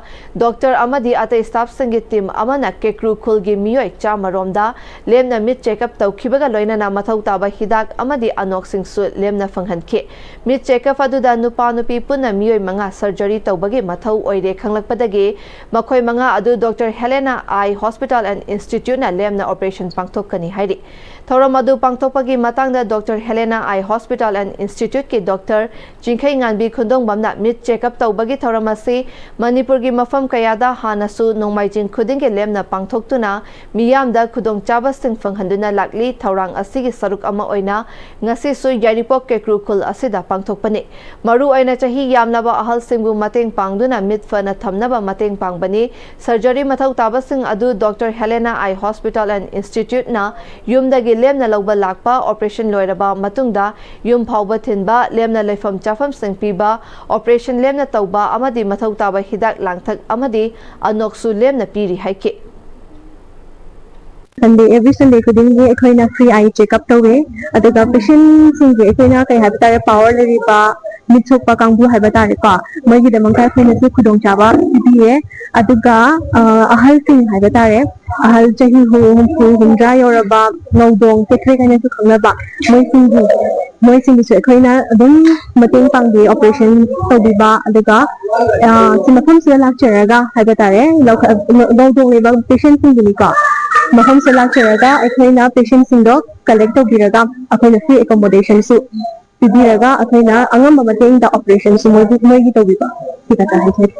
ꯗꯣꯛꯇꯔ ꯑꯃꯗꯤ ꯑꯇꯩ ꯁ꯭ꯇꯥꯐꯁꯤꯡꯒꯤ ꯇꯤꯝ ꯑꯃꯅ ꯀꯦꯀ꯭ꯔꯨ ꯈꯨꯜꯒꯤ ꯃꯤꯑꯣꯏ ꯆꯥꯝꯃ ꯔꯣꯝꯗ ꯂꯦꯝꯅ ꯃꯤꯠ ꯆꯦꯛꯑꯞ ꯇꯧꯈꯤꯕꯒ ꯂꯣꯏꯅꯅ ꯃꯊꯧ ꯇꯥꯕ ꯍꯤꯗꯥꯛ ꯑꯃꯗꯤ ꯑꯅꯣꯛꯁꯤꯡꯁꯨ ꯂꯦꯝꯅ ꯐꯪꯍꯟꯈꯤ꯫ ꯃꯤꯠ ꯆꯦꯛꯑꯞ ꯑꯗꯨꯗ ꯅꯨꯄꯥ ꯅꯨꯄꯤ ꯄꯨꯟꯅ ꯃꯤꯑꯣꯏ ꯃꯉꯥ ꯁꯔꯖꯔꯤ ꯇꯧꯕꯒꯤ ꯃꯊꯧ ꯑꯣꯏꯔꯦ ꯈꯪꯂꯛꯄꯗꯒꯤ ꯃꯈꯣꯏ ꯃꯉꯥ ꯑꯗꯨ doctor Helena eye hospital and ꯏꯟꯁꯇꯤꯇ꯭ꯌꯨꯠꯅ ꯂꯦꯝꯅ ꯑꯣꯄꯔꯦꯁꯟ ꯄꯥꯡꯊꯣꯛꯀꯅꯤ ꯍꯥꯏꯔꯤ꯫ ꯊꯧꯔꯝ ꯑꯗꯨ ꯄꯥꯡꯊꯣꯛꯄꯒꯤ ꯃꯇꯥꯡꯗ doctor Helena eye hospital and ꯏꯟꯁꯇꯤꯇ꯭ꯌꯨꯠꯀꯤ ꯗꯣꯛꯇꯔ ꯆꯤꯡꯈꯩꯉꯥꯟꯕꯤ ꯈꯨꯟꯗꯣꯡꯕꯝꯅ ꯃꯤꯠ ꯆꯦꯛꯑꯞ ꯇꯧꯕꯒꯤ ꯊꯧꯔꯝ ꯑꯁꯤ ꯃꯅꯤꯄꯨꯔꯒꯤ ꯃꯐꯝ ꯀꯌꯥꯗ ꯍꯥꯟꯅꯁꯨ ꯅꯣꯡꯃꯥꯏꯖꯤꯡ ꯈꯨꯗꯤꯡꯒꯤ ꯂꯦꯝꯅ ꯄꯥꯡꯊꯣꯛꯇꯨꯅ ꯃꯤꯌꯥꯝꯗ ꯈꯨꯗꯣꯡꯆꯥꯕꯁꯤꯡ ꯐꯪꯍꯟꯗꯨꯅ ꯂꯥꯛꯂꯤ꯫ ꯊꯧꯔꯥꯡ ꯑꯁꯤꯒꯤ ꯁꯔꯨꯛ ꯑꯃ ꯑꯣꯏꯅ ꯉꯁꯤꯁꯨ ꯌꯥꯏꯔꯤꯄꯣꯛ ꯀꯦꯀ꯭ꯔꯨ ꯈꯨꯜ ꯑꯁꯤꯗ ꯄꯥꯡꯊꯣꯛꯄꯅꯤ꯫ ꯃꯔꯨ ꯑꯣꯏꯅ ꯆꯍꯤ ꯌꯥꯝꯂꯕ ꯑꯍꯜꯁꯤꯡꯕꯨ ꯃꯇꯦꯡ ꯄꯥꯡꯗꯨꯅ ꯃꯤꯠ ꯐꯅ ꯊꯝꯅꯕ ꯃꯇꯦꯡ ꯄꯥꯡꯕꯅꯤ꯫ ꯁꯔꯖꯔꯤ ꯃꯊꯧ ꯇꯥꯕꯁꯤꯡ ꯑꯗꯨ doctor Helena eye hospital and ꯏꯟꯁꯇꯤꯇ꯭ꯌꯨꯠꯅ ꯌꯨꯝꯗꯒꯤ ꯂꯦꯝꯅ ꯂꯧꯕ ꯂꯥꯛꯄ, ꯑꯣꯄꯔꯦꯁꯟ ꯂꯣꯏꯔꯕ ꯃꯇꯨꯡꯗ ꯌꯨꯝ ꯐꯥꯎꯕ ꯊꯤꯟꯕ, ꯂꯦꯝꯅ ꯂꯩꯐꯝ ꯆꯥꯐꯝꯁꯤꯡ ꯄꯤꯕ, ꯑꯣꯄꯔꯦꯁꯟ ꯂꯦꯝꯅ ꯇꯧꯕ ꯑꯃꯗꯤ ꯃꯊꯧ ꯇꯥꯕ ꯍꯤꯗꯥꯛ ꯂꯥꯡꯊꯛ ꯑꯃꯗꯤ ꯑꯅꯣꯛꯁꯨ ꯂꯦꯝꯅ ꯄꯤꯔꯤ ꯍꯥꯏꯈꯤ꯫ ꯁꯟꯗꯦ ꯑꯦꯚ꯭ꯔꯤ ꯁꯟꯗꯦ ꯈꯨꯗꯤꯡꯒꯤ ꯑꯩꯈꯣꯏꯅ ꯐ꯭ꯔꯤ ꯑꯥꯏ ꯆꯦꯛꯑꯞ ꯇꯧꯋꯦ꯫ ꯑꯗꯨꯒ ꯄꯦꯁꯦꯟꯁꯤꯡꯁꯦ ꯑꯩꯈꯣꯏꯅ ꯀꯩ ꯍꯥꯏꯕ ꯇꯥꯔꯦ, ꯄꯥꯋꯔ ꯂꯩꯔꯤꯕ, ꯃꯤꯠ ꯁꯣꯛꯄ ꯀꯥꯡꯕꯨ ꯍꯥꯏꯕ ꯇꯥꯔꯦꯀꯣ, ꯃꯣꯏꯒꯤꯗꯃꯛꯇ ꯑꯩꯈꯣꯏꯅꯁꯨ ꯈꯨꯗꯣꯡꯆꯥꯕ ꯄꯤꯕꯤꯌꯦ꯫ ꯑꯗꯨꯒ ꯑ, ꯑꯍꯜꯁꯤꯡ ꯍꯥꯏꯕ ꯇꯥꯔꯦ, ꯑꯍꯜ ꯆꯍꯤ ꯍꯨꯝꯐꯨ ꯍꯨꯝꯗ꯭ꯔꯥ ꯌꯧꯔꯕ, ꯉꯧꯗꯣꯡ ꯇꯦꯛꯈ꯭ꯔꯦꯛ ꯍꯥꯏꯅꯁꯨ ꯈꯪꯅꯕ, ꯃꯣꯏꯁꯤꯡꯒꯤ ꯃꯣꯏꯁꯤꯡꯒꯤꯁꯨ ꯑꯩꯈꯣꯏꯅ ꯑꯗꯨꯝ ꯃꯇꯦꯡ ꯄꯥꯡꯕꯤ, ꯑꯣꯄꯔꯦꯁꯟ ꯇꯧꯕꯤꯕ꯫ ꯑꯗꯨꯒ ꯑ, ꯁꯤ ꯃꯐꯝꯁꯤꯗ ꯂꯥꯛꯆꯔꯒ ꯍꯥꯏꯕ ꯇꯥꯔꯦ, ꯂꯧꯈꯠ- ꯂꯧꯗꯣꯛꯂꯤꯕ ꯄꯦꯁꯦꯟꯁꯤꯡꯗꯨꯅꯤꯀꯣ, ꯃꯐꯝꯁꯤꯗ ꯂꯥꯛꯆꯔꯒ ꯑꯩꯈꯣꯏꯅ ꯄꯦꯁꯦꯟꯁꯤꯡꯗꯣ ꯀꯂꯦꯛ ꯇꯧꯕꯤꯔꯒ ꯑꯩꯈꯣꯏꯅ ꯐ꯭ꯔꯤ ꯑꯦꯀꯣꯃꯣꯗꯦꯁꯟꯁꯨ ꯄꯤꯕꯤꯔꯒ ꯑꯩꯈꯣꯏꯅ ꯑꯉꯝꯕ ꯃꯇꯦꯡꯗ ꯑꯣꯄꯔꯦꯁꯟꯁꯨ ꯃꯣꯏꯒꯤ ꯃꯣꯏꯒꯤ ꯇꯧꯕꯤꯕ, ꯁꯤ ꯈꯛꯇ ꯍꯥꯏꯖꯔꯤ꯫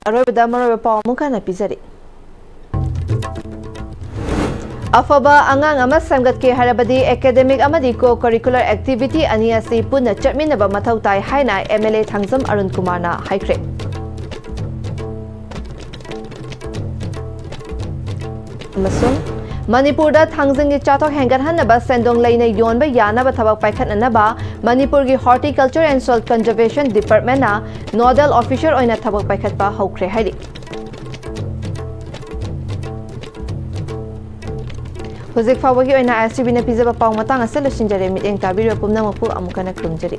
ꯑꯔꯣꯏꯕꯗ ꯃꯔꯨꯑꯣꯏꯕ ꯄꯥꯎ ꯑꯃꯨꯛ ꯍꯟꯅ ꯄꯤꯖꯔꯤ꯫ ꯑꯐꯕ ꯑꯉꯥꯡ ꯑꯃ ꯁꯦꯝꯒꯠꯀꯦ ꯍꯥꯏꯔꯕꯗꯤ ꯑꯦꯀꯥꯗꯦꯃꯤꯛ ꯑꯃꯗꯤ ꯀꯣ ꯀꯔꯤꯀꯨꯂꯔ ꯑꯦꯛꯇꯤꯚꯤꯇꯤ ꯑꯅꯤ ꯑꯁꯤ ꯄꯨꯟꯅ ꯆꯠꯃꯤꯟꯅꯕ ꯃꯊꯧ ꯇꯥꯏ ꯍꯥꯏꯅ M L A Thangjam Arun ꯀꯨꯃꯥꯔꯅ ꯍꯥꯏꯈ꯭ꯔꯦ꯫ ꯑꯃꯁꯨꯡ ꯃꯅꯤꯄꯨꯔꯗ ꯊꯥꯡꯖꯤꯡꯒꯤ ꯆꯥꯊꯣꯛ ꯍꯦꯟꯒꯠꯍꯟꯅꯕ ꯁꯦꯟꯗꯣꯡ ꯂꯩꯅ ꯌꯣꯟꯕ ꯌꯥꯅꯕ ꯊꯕꯛ ꯄꯥꯏꯈꯠꯅꯅꯕ ꯃꯅꯤꯄꯨꯔꯒꯤ Horticulture and Soil Conservation Departmentꯅ nodal officer ꯑꯣꯏꯅ ꯊꯕꯛ ꯄꯥꯏꯈꯠꯄ ꯍꯧꯈ꯭ꯔꯦ ꯍꯥꯏꯔꯤ꯫ ꯍꯧꯖꯤꯛ ꯐꯥꯎꯕꯒꯤ ꯑꯣꯏꯅ ISTVꯅ ꯄꯤꯖꯕ ꯄꯥꯎ ꯃꯇꯥꯡ ꯑꯁꯤ ꯂꯣꯏꯁꯤꯟꯖꯔꯦ꯫ ꯃꯤꯠꯌꯦꯡ ꯇꯥꯕꯤꯔꯤꯕ ꯄꯨꯝꯅꯃꯛꯄꯨ ꯑꯃꯨꯛ ꯍꯟꯅ ꯈꯨꯔꯨꯝꯖꯔꯤ꯫